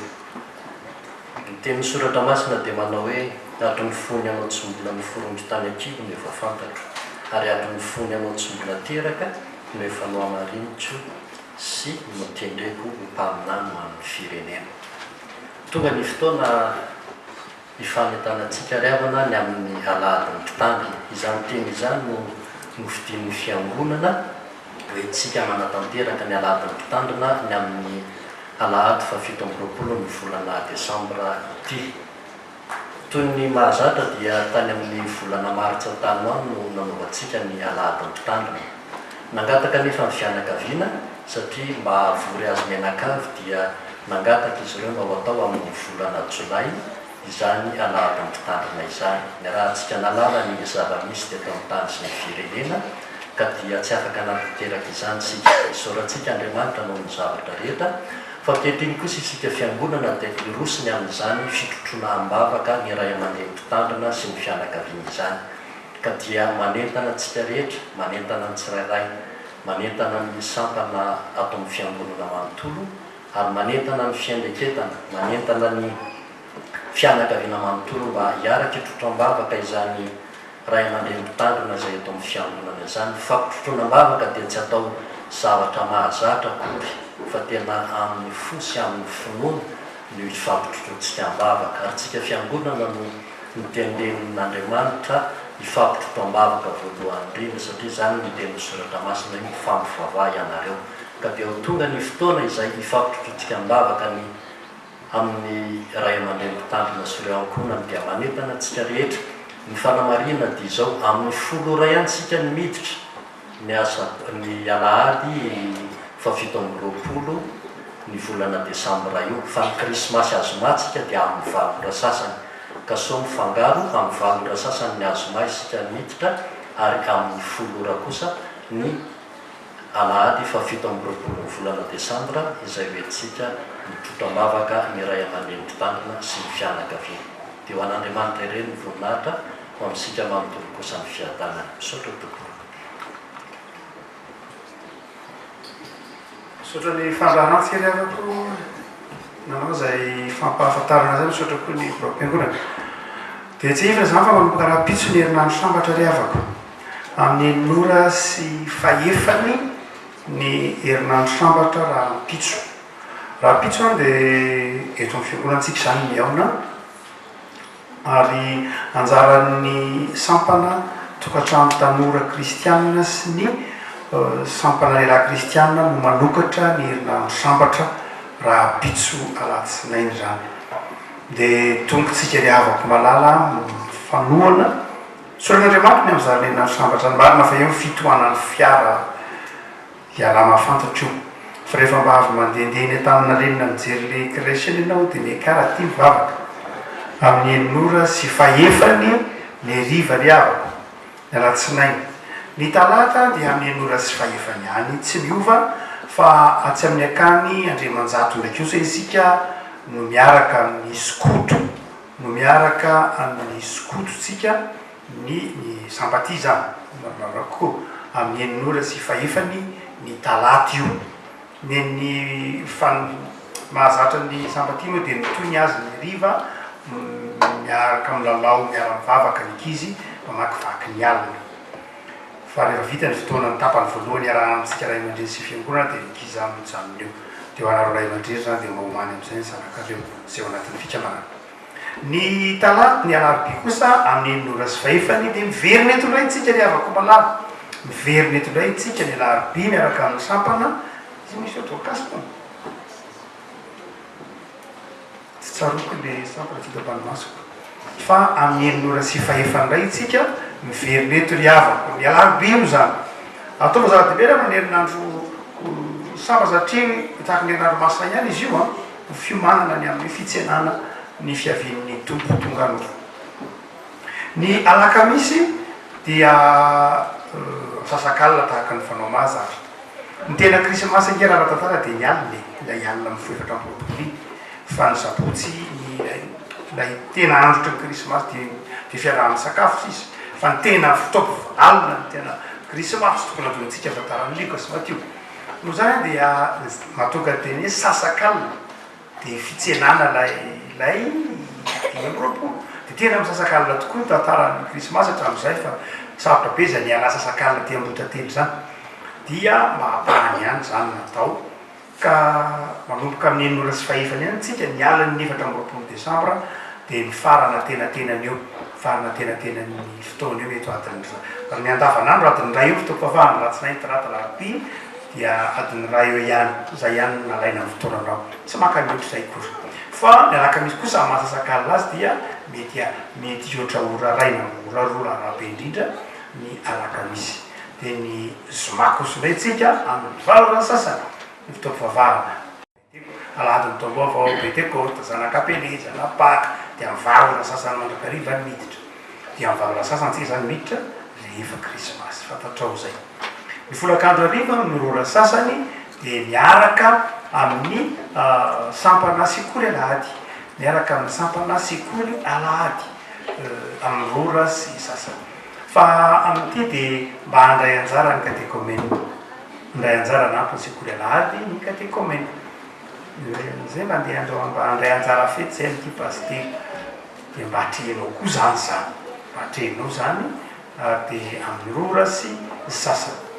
Ny tenin'ny Soratra Masina dia manao hoe, Hatry ny fony anao tsy mbola noforoniko tany an-kibo no efa fantatro, ary hatry ny fony anao tsy mbola teraka no efa nohamariniko sy notendreko ho mpaminany ho an'ny firenena. Tonga ny fotoana hifanentanantsika ry havana ny amin'ny alahadin'ny mpitandrina. Izany teny izany no nofidian'ny Fiangonana hoentintsika manatanteraka ny alahadin'ny mpitandrina ny amin'ny alahady fahafito amby roapolo ny volana desambra ity. Toy ny mahazatra dia tany amin'ny volana martsa tany ho any no nanaovantsika ny alahadin'ny mpitandrina. Nangataka anefa ny fianakaviana satria mba hahavory azy mianakavy dia nangataka izy ireo mba ho atao amin'ny volana jolay izany alahadin'ny mpitandrina izany. Niarahantsika nahalala ny zava-misy teto amin'ny tany sy ny firenena ka dia tsy afaka nanatanteraka izany isika. Isaorantsika Andriamanitra noho ny zavatra rehetra fa ankehitriny kosa isika fiangonana dia hiroso ny amin'izany fitrotroana am-bavaka ny ray aman-dreny mpitandrina sy ny fianakaviana izany. Ka dia manentana antsika rehetra, manentana ny tsirairay, manentana ny sampana ato amin'ny fiangonana manontolo ary manentana ny fiandraiketana, manentana ny fianakaviana manontolo mba hiaraka hitrotro am-bavaka izany ray aman-dreny mpitandrina izay eto amin'ny fiangonana izany. Ny fampitrotroana am-bavaka dia tsy atao zavatra mahazatra akory fa tena amin'ny fo sy amin'ny finoana no hifampitrotroantsika am-bavaka. Ary tsika fiangonana no notendren'Andriamanitra hifampitrotro am-bavaka voalohany indrindra satria izany no tenin'ny Soratra Masina hoe mifampivavaha ianareo. Ka dia ho tonga ny fotoana izay hifampitrotroantsika am-bavaka ny amin'ny ray aman-dreny mpitandrina sy ireo ankohonany dia manentana antsika rehetra. Ny fanamarihana dia izao, amin'ny folo ora ihany isika no miditra ny asa ny alahady fahafito amby roapolo ny volana desambra io, fa ny krismasy azoma tsika dia amin'ny valo ora sasany, ka sao mifangaro, amin'ny valo ora sasany ny azoma isika miditra ary amin'ny folo ora kosa ny Alahady fahafito amby roapolo ny volana desambra izay hoentintsika mitrotro am-bavaka ny ray aman-dreny mpitandrina sy ny fianakaviana. Dia ho an'Andriamanitra irery ny voninahitra, ho amintsika manontolo kosa ny fiadanana. Misaotra tompoko. Misaotra ny fandraharantsika ry havako nanao izay fampahafantarana izay, misaotra koa ny biraom-piangonana. Dia tsiahivina izany fa manomboka rahampitso ny herinandro sambatra ry havako. Amin'ny enina ora sy fahefany ny herinandro sambatra rahampitso. Rahampitso an dia eto amin'ny fiangonantsika izany mihaona ary anjaran'ny sampana tokantrano tanora kristianina sy ny sampana lehilahy kristianina no manokatra ny herinandro sambatra rahampitso alatsinainy izany. Dia tompontsika ry havako malala mifanohana. Soran'Andriamanitra ny amin'izany lehilahy sambatra ny marina fa eo ny fitohanan'ny fiara ialahy mahafantatra io fa rehefa mba avy mandehandeha eny Antaninarenina mijery le crèche eny ianao dia miakara aty mivavaka amin'ny enina ora sy fahefany ny hariva ry havako ny alatsinainy ny talata dia amin'ny enina ora sy fahefany ihany tsy miova fa atsy amin'ny akany Andriamanjato indray kosa isika no miaraka amin'ny skoto no miaraka amin'ny skoto tsika ny ny sampatia zany maromaro kokoa amin'ny enina ora sy fahefany ny talata io nen'ny fan mahazatra ny sampatia moa dia mitohy ny azy ny hariva miaraka milalao miara mivavaka ny ankizy mamakivaky ny alina fa rehefa vita ny fotoana ny tapany voalohany iarahana amintsika ray aman-dreny sy fiangonana dia ny ankizy zany no mijanona eo dia ho anareo ray aman-dreny zany dia mba omany amin'izay ny zanakareo izay ao anatin'ny fikambanana. Ny talata, ny alarobia kosa amin'ny enina ora sy fahefany dia miverina eto indray tsika ry havako malala. Miverina eto indray tsika ny alarobia miaraka amin'ny sampana. Iza misy feo voakasika? Tsy. Tsaroako le sampana tsy hita ambany-masoko. Fa amin'ny enina ora sy fahefany indray isika miverina eto ry havako. Ny alarobia moa izany. Ataovy zava-dehibe raha ny herinandro sambatra satria tahaka ny herinandro masina ihany izy io an, ho fiomanana ny amin'ny fitsenana ny fiavian'ny Tompo tonga nofo. Ny alakamisy dia misasakalina tahaka ny fanao mahazatra. Ny tena krismasy ange raha ara-tantara dia ny alina e, ilay alina mifoha 24 iny. Fa ny sabotsy ny ilay tena androtry ny krismasy dia dia fiaraha-misakafo sisa. Fa ny tena fotoam alina ny tena krismasy tokony adinontsika ny tantaran'i Lioka sy Matio. Noho izany dia mahatonga ny teny hoe sasakalina. Dia fitsenana ilay ilay 25. Dia tena misasakalina tokoa ny tantaran'ny krismasy hatramin'izay fa sarotra be izany hiala sasakalina aty Ambohitantely izany. Dia mba ampahany ihany izany natao. Ka manomboka amin'ny enina ora sy fahefany ihany tsika, ny alin'ny 24 desambra dia mifarana antenatenany eo, mifarana antenatenan'ny fotoana eo mety ho adiny iray, ny andavanandro adiny iray eo ny fotoam-pivavahana, alatsinainy, talata, alarobia dia adiny iray eo ihany, izay ihany no nalaina ny fotoananao, tsy maka mihoatra izay akory. Fa ny alakamisy kosa amin'ny maha-sasak'alina azy dia mety mety hihoatra ora iray na ora roa raha raha be indrindra ny alakamisy. Dia ny zoma kosa indray tsika amin'ny valo ora sasany ny fotoam-pivavahana. Alahadin'ny taom-baovao, Pentekôta, Zanak'Ampielezana, Paka, dia amin'ny valo ora sasany mandrakariva ny miditra. Dia amin'ny valo ora sasany tsika izany miditra rehefa Krismasy, fantatrao izay. Ny folakandro hariva amin'ny roa ora sasany dia miaraka amin'ny sampana sekoly alahady, miaraka amin'ny sampana sekoly alahady amin'ny roa ora sy sasany. Fa amin'ity dia mba handray anjara ny katekomena. Handray anjara hanampy ny sekoly alahady ny katekomena. Izay mba andeha handray mba handray anjara fety izay amin'ity pasitera. Dia mba atrehinao koa izany izany. Mba atrehinao izany ary dia amin'ny roa ora sy sasany.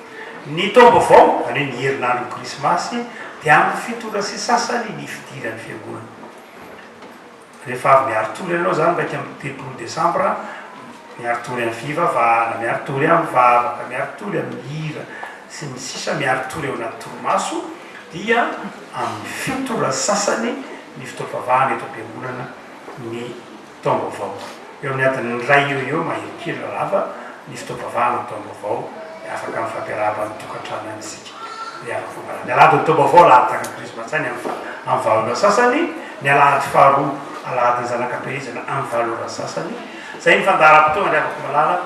Ny taom-baovao, izany hoe ny herinandron'ny krismasy, dia amin'ny fito ora sy sasany ny fidiran'ny fiangonana. Rehefa avy miari-tory ianao izany 31 desambra, miari-tory amin'ny fivavahana, miari-tory amin'ny vavaka, miari-tory amin'ny hira, sy ny sisa miari-tory ao anaty torimaso, dia amin'ny fito ora sasany ny fotoam-pivavahana eto am-piangonana ny taom-baovao. Eo amin'ny adiny iray eo eo mahery kely raha lava ny fotoam-pivavahana ny taom-baovao dia afaka mifampiarahaba ny tokantrano ihany isika. Dia afaka mifampiarahaba. Ny alahadin'ny taom-baovao alahady tahaka ny krismasy ihany amin'ny amin'ny valo ora sasany, ny alahady faharoa alahadin'ny zanak'Ampielezana amin'ny valo ora sasany. Izay ny fandaharam-potoana ry havako malala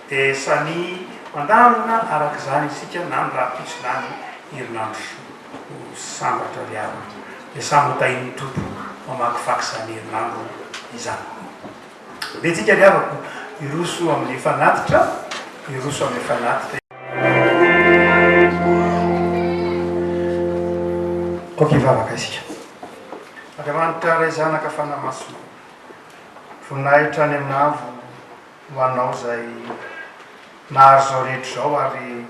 dia samia mandamina araka izany isika na ny rahampitso na ny herinandro ho sambatra ry havana. Dia samy ho tahin'ny Tompo mamakivaky izany herinandro izany. Andeha tsika ry havako hiroso amin'ny fanatitra, hiroso amin'ny fanatitra. Ok, hivavaka isika. Andriamanitra Ray Zanaka Fanahy Masina, voninahitra any amin'ny avo ho Anao izay nahary izao rehetra izao ary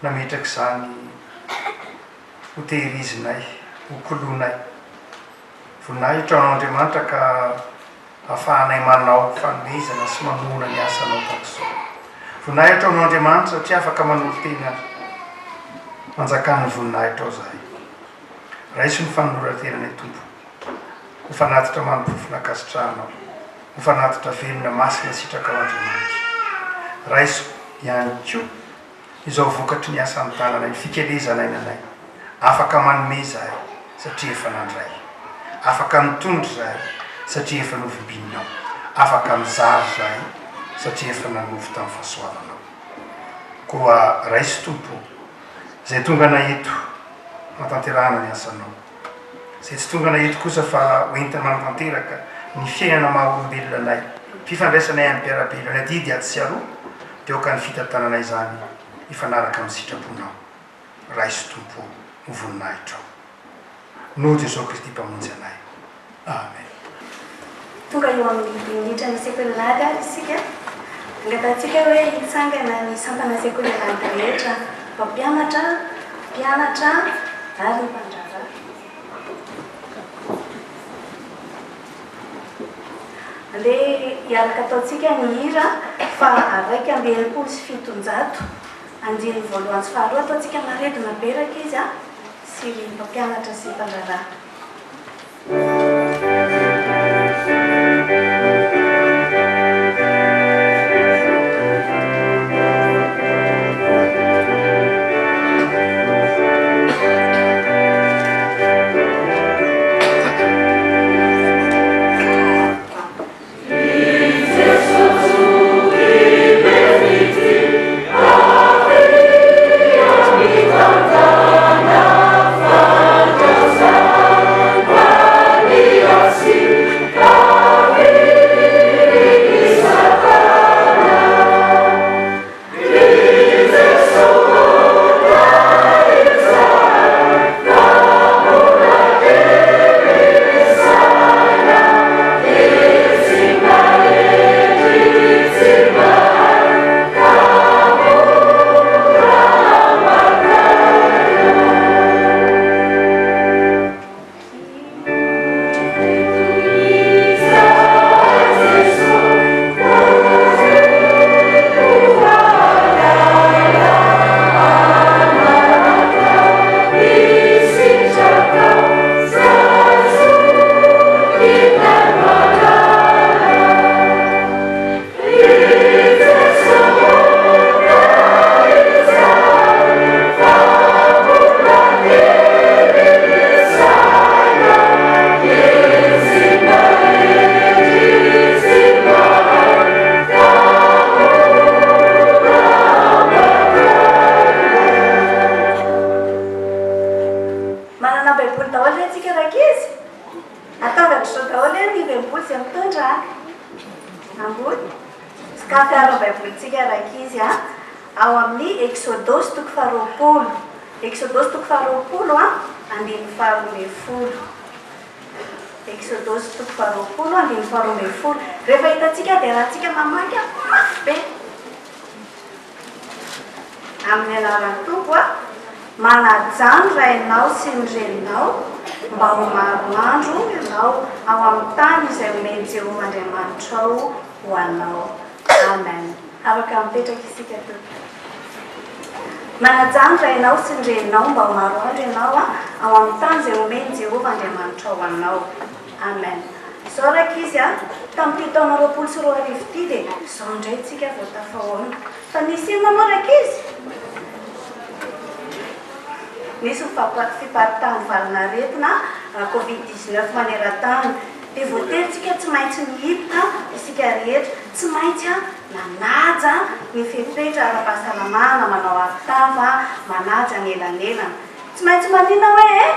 nametraka izany ho tehirizinay, ho koloinay. Voninahitra ho Anao Andriamanitra ka ahafahanay manao fanomezana sy manohana ny asanao tahaka izao. Voninahitra ho Anao Andriamanitra satria afaka manolo-tena hanjakan'ny voninahitrao izahay. Raiso ny fanoloran-tenanay Tompo ho fanatitra manim-pofona ankasitrahanao, ho fanatitra velona masina sitrakao Andriamanitra. Raiso ihany koa Izao vokatry ny asan'ny tananay, ny fikelezan'ainanay. Afaka manome izahay, satria efa nandray. Afaka mitondra izahay, satria efa novimbininao. Afaka mizara izahay, satria efa nanovo tamin'ny fahasoavanao. Koa raiso Tompo ô, izay tonga anay eto hanatanterahana ny asanao. Izay tsy tonga anay eto kosa fa ho entina manatanteraka ny fiainana maha olombelona anay, fifandraisanay amin'ny mpiara-belona, ny adidy atsy sy aroa, Dia aoka ny fitantananay izany hifanaraka amin'ny sitraponao. Raiso Tompo ô, ho voninahitrao. Noho Jesoa Kristy Mpamonjy anay. Amen. Tonga eo amin'ny minitra ny sekoly alahady ary isika. Angatahantsika hoe hitsangana ny sampana sekoly alahady rehetra, mpampianatra, mpianatra ary ny mpandraharaha. Andeha hiaraka ataontsika ny hira faha 761, andininy voalohany sy faharoa, ataontsika maredona be rankizy a, sy ry mpampianatra sy mpandraharaha. Baiboly? Sokafy ary ny Baibolintsika rankizy a! Ao amin'ny Eksodosy toko faharoapolo. Eksodosy toko faharoapolo a, andininy faharoambinifolo. Eksodosy toko faharoapolo, andininy faharoambinifolo. Rehefa hitantsika dia arahantsika mamaky a, mafy be. Amin'ny anaran'ny Tompo a, manajà ny rainao sy ny reninao mba ho maro andro ianao ao amin'ny tany izay omen'i Jehovah Andriamanitrao ho anao. Amen. Afaka mipetraka isika tompoko. Manajà ny rainao sy ny reninao mba ho maro andro ianao ao amin'ny tany izay omen'i Jehovah Andriamanitrao ho anao. Amen. Izao rankizy a, tamin'ity taona 2020 ity dia izao indray tsika vao tafahaona. Fa nisy inona moa rankizy? Nisy ny fiparitahan'ny valan'aretina covid 19 maneran-tany. Dia voatery tsika tsy maintsy nihipika isika rehetra, tsy maintsy nanaja ny fepetra ara-pahasalamana, manao aro-tava, manaja ny elanelana. Tsy maintsy maninona hoe e?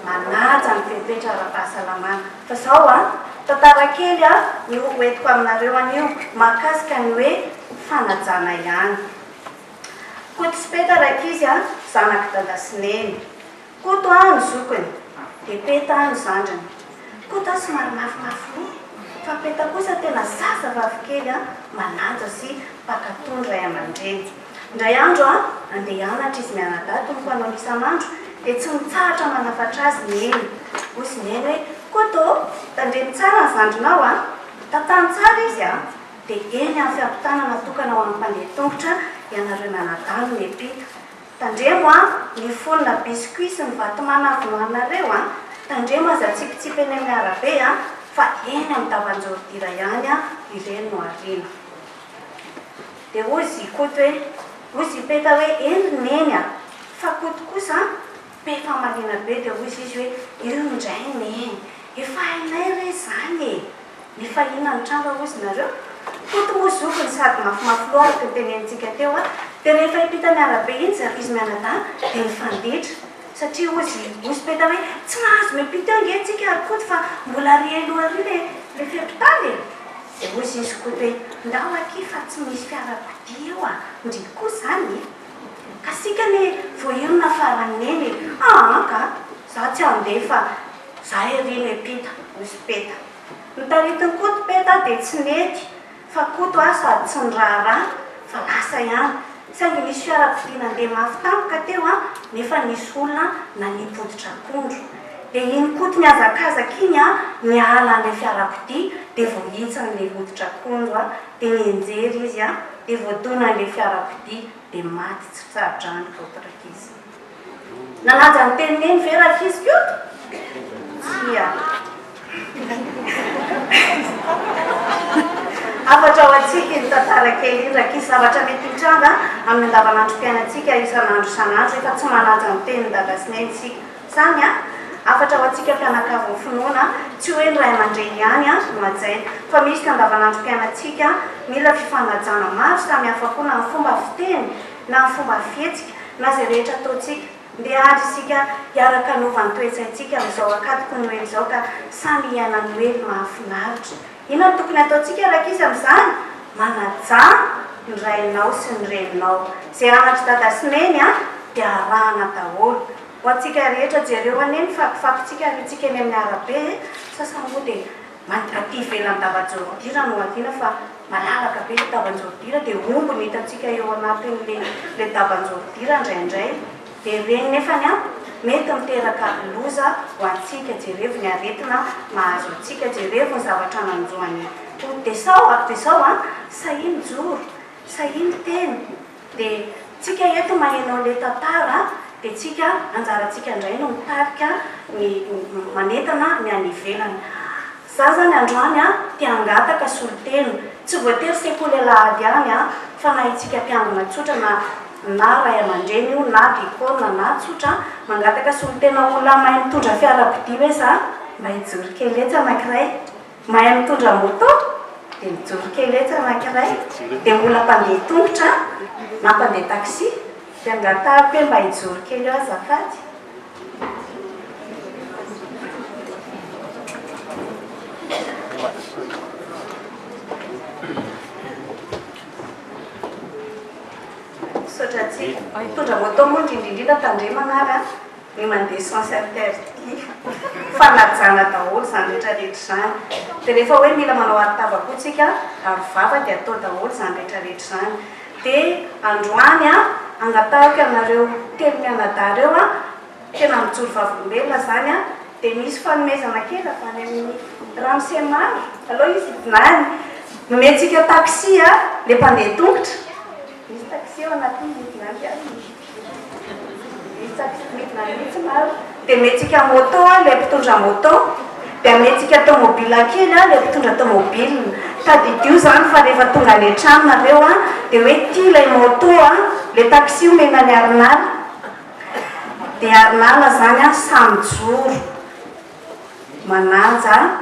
Manaja ny fepetra ara-pahasalamana. Fa zao an, tantara kely an no ho entiko aminareo anio mahakasika ny hoe fanajana ihany. Koto sy Peta rankizy an, zanak'i Dada sy Neny. Koto an ny zokiny, dia Peta ny zandriny. Koto an somary mafimafy loha, fa Peta kosa tena zazavavy kely an, manaja sy mpankatò ny ray aman-dreny. Indray andro an, andeha hianatra izy mianadahy toy ny fanaony isan'andro, dia tsy mitsahatra manafatra azy Neny. Hoy izy Neny hoe, Koto ô, tandremo tsara ny zandrinao an! Tantano tsara izy an! Dia eny amin'ny fiampitana natokana ho an'ny mpandeha tongotra ianareo mianadahy no miampita. Tandremo an, ny fonona biscuit sy ny vatomamy avy nohaninareo an, tandremo aza atsipitsipy eny amin'ny arabe an, fa eny amin'ny tavan-jaoridira ihany an ireny no ariana. Dia hoy zy Koto hoe, hoy zy Peta hoe eny ry Neny a! Fa Koto kosa an, be famaliana be dia hoy izy hoe io indray Neny, efa hainay re izany e! Nefa inona no tranga hozy nareo? Koto moa zokiny sady mafimafy loha araka ny tenenintsika teo a! Dia rehefa hiampita ny arabe iny zareo izy mianadahy dia nifanditra satria hozy hozy Peta hoe tsy mahazo miampita eo ange tsika ry Koto fa mbola ary aloha ary le le fiampitana e! Dia hozy izy Koto hoe ndao akia fa tsy misy fiarakodia eo a! Ndry koa zany e! Ka sika anie vao io no nafaran'i Neny e! Aa ka! Za tsy handeha fa za ery miampita hozy Peta. Notaritin'i Koto Peta dia tsy nety fa Koto a sady tsy niraharaha fa lasa ihany. Saingy nisy fiarakodia nandeha mafy tampoka teo a nefa nisy olona nanipy hoditr'akondro. Dia iny Koto nihazakazaka iny a niala an'ilay fiarakodia dia voahintsan'ilay hoditr'akondro a dia nianjera izy a dia voadonan'ilay fiarakodia dia maty tsy tsa-drano Koto rankizy. Nanaja ny tenin'i Neny ve rankizy Koto? Tsia. Hafatra ho antsika iny tantara kely iny rankizy. Zavatra mety hitranga amin'ny andavanandrom-piainantsika isan'andro isan'andro rehefa tsy manaja ny tenin'i Dada sy Neny isika. Izany an! Hafatra ho antsika mpianakavin'ny finoana, tsy hoe ny ray aman-dreny ihany no hajaina, fa misy ny andavanandrom-piainantsika mila fifanajana maro samihafa koa na ny fomba fiteny na ny fomba fihetsika na izay rehetra ataontsika. Ndeha ary isika hiaraka hanova ny toe-tsaintsika amin'izao ankatoky ny Noely izao ka samy hiaina Noely mahafinaritra. Inona no tokony hataontsika rankizy amin'izany? Manajà ny rainao sy ny reninao. Izay anatr'i Dada sy Neny dia arahana daholo. Ho antsika rehetra, jereo anie ny fakofakontsika ariantsika eny amin'ny arabe e! Sasany moa dia aty ivelan'ny daba-jaoridira no ariana fa malalaka be ilay daban-jaoridira dia omby no hitantsika eo anatin'ilay ilay daban-jaoridira indraindray. Dia ireny nefany an, mety miteraka loza ho antsika, jerevo ny aretina mahazo antsika, jerevo ny zavatra nanjo an'i Koto. Dia sao, dia sao an, sahia mijoro, sahia miteny. Dia tsika eto maheno an'ilay tantara dia tsika anjarantsika indray no mitarika ny manentana ny any ivelany. Za zany androany a te hangataka solontena, tsy voatery sekoly alahady ihany a fa na itsika mpiangona tsotra na na ray aman-dreny io na dikôna na tsotra mangataka solontena olona mahay mitondra fiarakodia hoe za mba hijoro kely etsy anankiray. Mahay mitondra moto dia mijoro kely etsy anankiray dia mbola mpandeha tongotra na mpandeha taxi dia angatahako hoe mba hijoro kely eo azafady. Misaotra antsika. Mitondra moto moa indrindra indrindra tandremana ary an, ny mandeha sens interdit. Fanajana daholo izany rehetra rehetra izany. Dia rehefa hoe mila manao aro tava koa tsika, aro vava dia atao daholo izany rehetra rehetra izany. Dia androany an, angatahiko ianareo telo mianadahy ireo an, tena mijoro vavolombelona izany an, dia misy fanomezana kely avy any amin'ny ramose maro, aleo izy hidina any. Nomentsika taxi an, ilay mpandeha tongotra. Misy taxi ao anatin'ny midina any an. Misy taxi midina any mihitsy maro. Dia omentsika moto an, ilay mpitondra moto. Dia omentsika tomobile kely an, ilay mpitondra tomobile. Tadidio izany fa rehefa tonga any an-trano nareo an, dia hoe ity ilay moto an, ilay taxi omena an'i Arinala. Dia Arinala izany an, samy mijoro. Manaja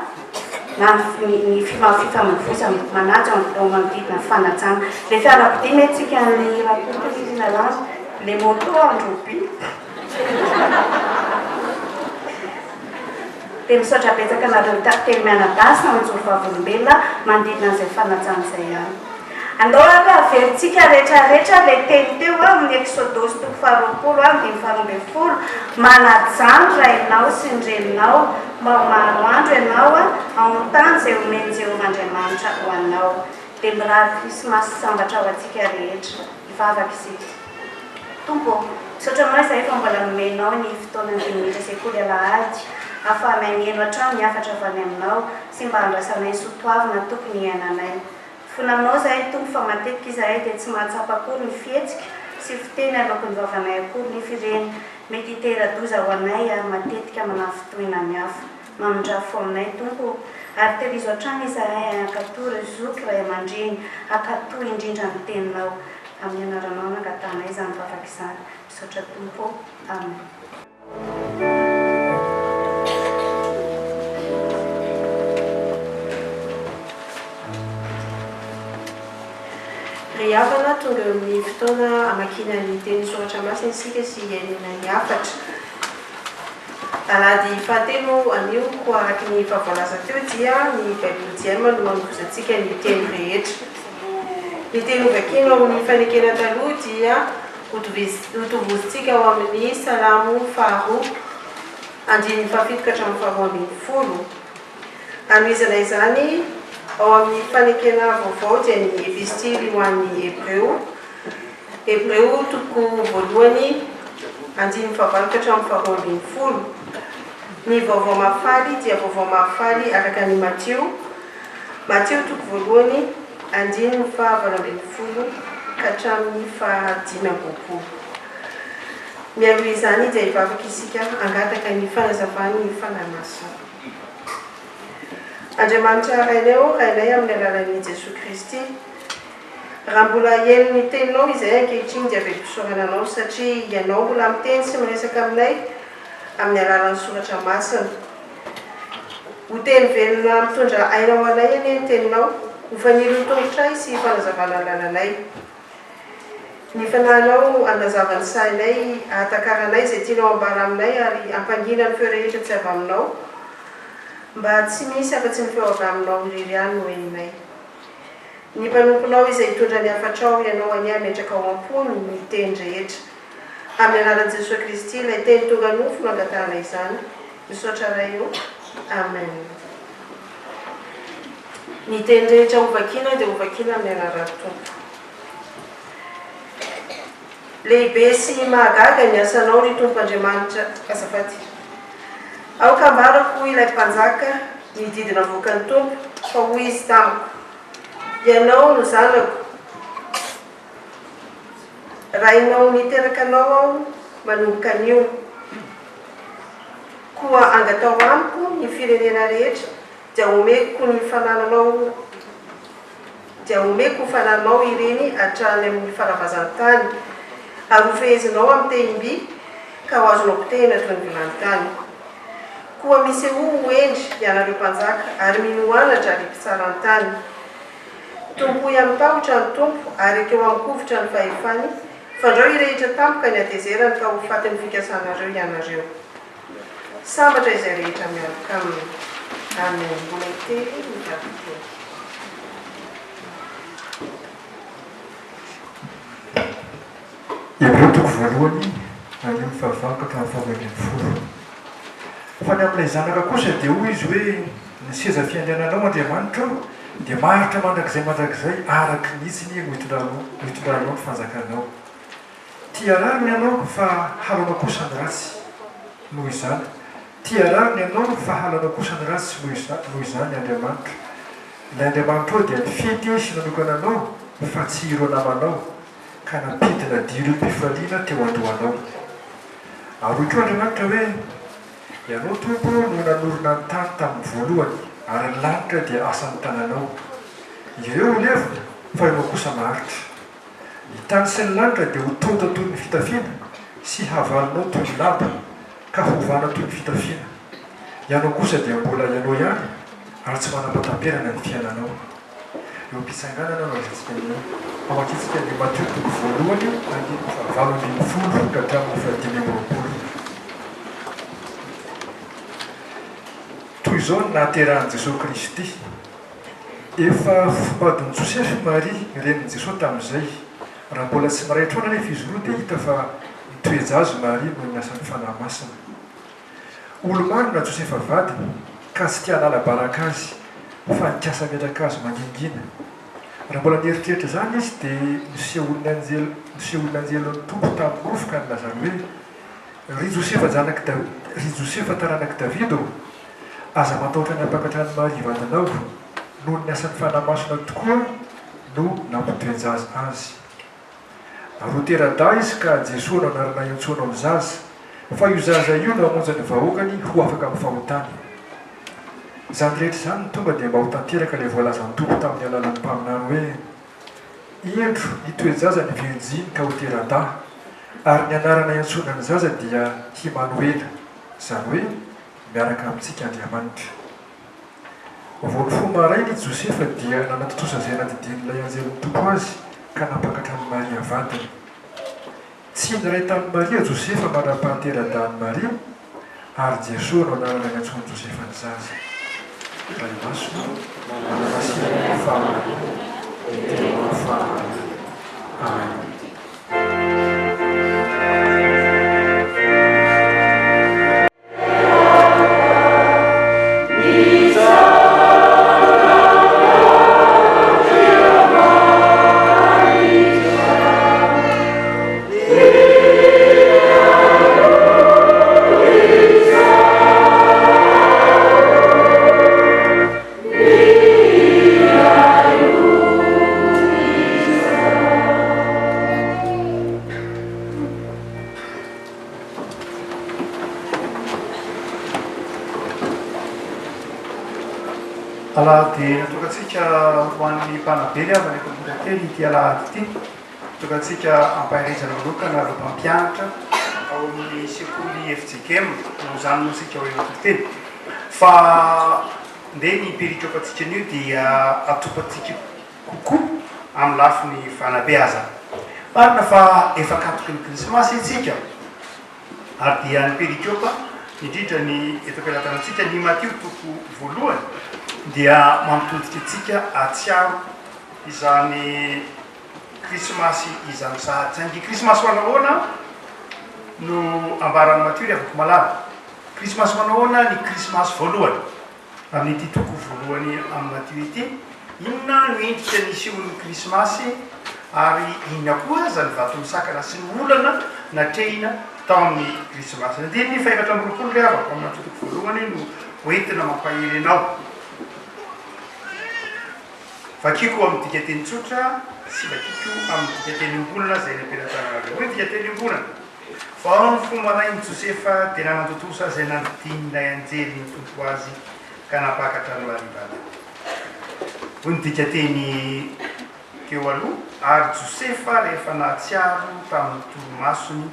na ny ny fifamoivoizana, manaja eo manodidina ny fanajana. Ilay fiarakodia mentsika ny Rakotonirina lany, ilay moto androby. Dia misaotra betsaka anareo telo mianadahy samy mijoro vavolombelona manodidina an'izay fanajana izay ihany. Andao ary haverintsika retraretra ilay teny teo amin'ny Eksodosy toko faharoapolo andininy faharoambinifolo, Manajà ny rainao sy ny reninao, mba ho maro andro ianao ao amin'ny tany izay omen'i Jehovah Andriamanitra ho anao. Dia mirary Krismasy sambatra ho antsika rehetra. Hivavaka isika. Tompo ô, misaotra Anao izahay fa mbola nomenao ny fotoana andininy sekoly alahady, ahafahanay mihaino hatrany ny hafatra avy any Aminao sy mba handraisanay ny soa toavina tokony hiainanay. Mifona aminao izahay Tompo fa matetika izahay dia tsy mahatsapa akory ny fihetsika sy fiteny aloaky ny vavanay akory nefa ireny mety hitera-doza ho anay ary matetika manafintohina ny hafa. Mamindrà fo aminay Tompo ô! Ary tehirizo hatrany izahay hankatò ireo zoky ray aman-dreny, hankatò indrindra ny teninao. Amin'ny anaranao no angatahanay izany vavaka izany. Misaotra Tompo ô! Amen. Ry havana, tonga eo amin'ny fotoana hamakiana ny tenin'ny Soratra Masina isika sy hihainoana ny hafatra. Alahady fahatelo anio, koa araka ny efa voalaza teo dia ny Baiboly Diem no hanovozantsika ny teny rehetra. Ny teny hovakina ao amin'ny Fanekena Taloha dia Hotovozintsika ao amin'ny Salamo faharoa, andininy fahafito ka hatramin'ny faharoambinifolo. Hanohizana izany ao amin'ny Fanekena Vaovao dia ny Epistily ho an'ny Hebreo, Hebreo toko voalohany, andininy fahavalo ka hatramin'ny faharoambinifolo. Ny Vaovao Mahafaly dia Vaovao Mahafaly araka an'i Matio, Matio toko voalohany, andininy faha-18 ka hatramin'ny faha-25. Mialoha izany dia hivavaka isika hangataka ny fanazavan'ny Fanahy Masina. Andriamanitra Rainay ô, Rainay amin'ny alalan'i Jesoa Kristy, raha mbola hihaino ny Teninao izahay ankehitriny dia velom-pisaorana Anao satria Ianao mbola miteny sy miresaka aminay amin'ny alalan'ny Soratra Masina. Ho teny velona mitondra aina ho anay anie ny teninao, ho fanilon'ny tongotray sy fanazavana ny lalanay. Ny fanahinao hanazava ny sahinay, hahatakaranay izay tianao hambara aminay ary hampangina ny feo rehetra tsy avy aminao, mba tsy misy afa-tsy ny feo avy aminao irery ihany no henonay. Ny mpanomponao izay hitondra ny hafatrao ianao anie hametraka ao am-pony ny teny rehetra. Amin'ny anaran'i Jesoa Kristy, ilay Teny tonga nofo no angatahana izany. Misaotra Ray o. Amen. Ny teny rehetra hovakiana dia hovakiana amin'ny anaran'ny Tompo. Lehibe sy mahagaga ny asanao ry Tompo Andriamanitra. Azafady. Aoka hambarako hoy ilay mpanjaka ny didy navoakan'ny Tompo fa hoy izy tamiko, Ianao no zanako, Rainao niteraka anao aho manomboka anio. Koa angataho amiko ny firenena rehetra, dia homeko ny fanananao, dia homeko ho fanananao ireny hatrany amin'ny faravazan-tany, ary hofehezinao amin'ny tehim-by, ka ho azonao potehina toy ny vilany tany. Koa misehoa ho hendry, ianareo mpanjaka, ary minoa anatra, ry mpitsara an-tany. Tompoy amin-tahotra ny Tompo, ary ekeo amin-kovitra ny fahefany, fandrao hirehitra tampoka ny hatezerany ka ho fatin'ny fikasanareo ianareo. Sambatra izay rehetra mialoka aminy. Amen. Mbola hiteny ny vaditeny. toko voalohany, andininy fahavalo ka hatramin'ny faharoa ambin'ny folo. Fa ny amin'ilay Zanaka kosa dia hoy izy hoe, Ny seza fiandriananao, Andriamanitra ô, dia maharitra mandrakizay mandrakizay, araka ny hitsiny no hitondranao ny fanjakanao. Tia rariny ianao, fa halanao kosa ny ratsy. Noho izany, tia rariny ianao, fa halanao kosa ny ratsy, noho izany, Andriamanitra, ilay Andriamanitrao dia nifidy sy nanokana anao, fa tsy ireo namanao, ka nampidina dirim-pifaliana teo an-dohanao. Ary hoy koa Andriamanitra hoe, Ianao, Tompo, no nanorina ny tany tamin'ny voalohany, ary ny lanitra dia asan'ny tananao. Ireo ho levona, fa Ianao kosa maharitra. Ny tany sy ny lanitra dia ho tonta toy ny fitafiana, sy havalinao toy ny lamba, ka hovana toy ny fitafiana. Ianao kosa dia mbola Ianao ihany, ary tsy manam-pahataperana ny fiainanao. Eo am-pitsanganana no ahitantsika ny hamakiantsika ny Matio toko voalohany andininy fahavalo ambin'ny folo ka hatramin'ny fahadimy amby roapolo. Toy izao ny nahaterahan'i Jesoa Kristy. Efa fofombadin'i Josefa i Maria, renin'i Jesoa tamin'izay. Raha mbola tsy miray trano anefa izy roa dia hita fa nitoe-jaza i Maria noho ny asan'ny Fanahy Masina. Olo-marina Josefa vadiny ka tsy te hanala baraka azy fa nikasa hametraka azy mangingina. Raha mbola nieritreritra izany izy dia nisehoan'ny anjely nisehoan'ny anjelin'ny Tompo tamin'ny nofy ka nilazany hoe, Ry Josefa zanak'i Da ry Josefa taranak'i Davida ô, aza matahotra ny hampakatra an'i Maria vadinao, noho ny asan'ny Fanahy Masina tokoa no nampitoe-jaza azy. Ary ho tera-dahy izy ka Jesoa no anarana iantsoanao ny zaza, fa io zaza io no hamonjy ny vahoakany ho afaka amin'ny fahotany. Izany rehetra izany no tonga dia mba ho tanteraka ilay voalazan'ny Tompo tamin'ny alalan'ny mpaminany hoe, Indro, hitoe-jaza ny virjiny ka ho tera-dahy, ary ny anarana iantsoana ny zaza dia Himanoela, izany hoe, miaraka amintsika Andriamanitra. Vao nifoha maraina i Josefa dia nanatontosa izay nandidian'ilay anjelin'ny Tompo azy ka nampakatra an'i Maria vadiny. Tsy niray tamin'i Maria Josefa mandra-pahatera-dahin'i Maria, ary Jesoa no anarana niantsoan'i Josefa ny zaza. Ray Masina, manamasina ny fahamarinana, ny teninao fahamarinana. Amen. Alahady natokantsika ho an'ny mpanabe ry havana eto Ambohidrakely ity alahady ity. Natokantsika hampaherezana manokana ireo mpampianatra ao amin'ny sekoly FJKM. Noho izany moa isika ho eo an-toriteny. Fa ndeha ny perikopantsika anio dia atopantsika kokoa amin'ny lafiny fanabeazana. Marina fa efa akatoky ny Krismasy isika ary dia ny perikopa, indrindra ny eto am-pelatanantsika, ny Matio toko voalohany dia mampitodika antsika hahatsiaro izany Krismasy izany sahady. Saingy Krismasy manao ahoana no ambaran'i Matio ry havako malala? Krismasy manao ahoana ny Krismasy voalohany? Amin'ity toko voalohany amin'i Matio ity, inona no endrika nisehoan'ny Krismasy ary inona koa aza ny vato misakana sy ny olana natrehina tao amin'ny Krismasy? Ny andininy fahefatra amby roapolo ry havako amin'ny Matio toko voalohany no hoentina mampahery anao. Vakiko amin'ny dikanteny tsotra sy vakiko amin'ny dikanteny iombonana izay eny am-pelatananareo. Hoy ny dikanteny iombonana. Vao ny fo marain'i Josefa dia nanantontosa izay nandidian'ilay anjelin'ny Tompo azy ka nampakatra an'i Maria vadiny. Hoy ny dikanteny teo aloha, Ary Josefa rehefa nahatsiaro tamin'ny torimasony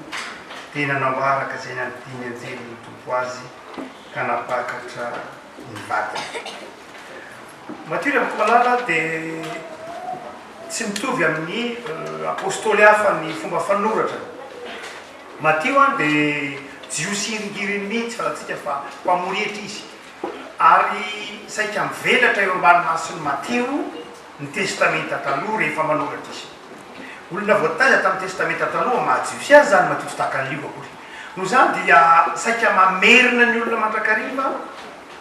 dia nanao araka izay nandidian'ny anjelin'ny Tompo azy ka nampakatra ny vadiny. Matio Rakotomalala dia tsy mitovy amin'ny Apostoly hafa ny fomba fanoratrany. Matio dia Jiosy hiringiriny mihitsy, fantatsika fa mpamory hetra izy. Ary saika mivelatra eo ambany mason'i Matio ny Testamenta Taloha rehefa manoratra izy. Olona voataiza tamin'ny Testamenta Taloha maha Jiosy azy izany Matio tsy tahaka an'i Lioka akory. Noho izany dia saika mamerina ny olona mandrakariva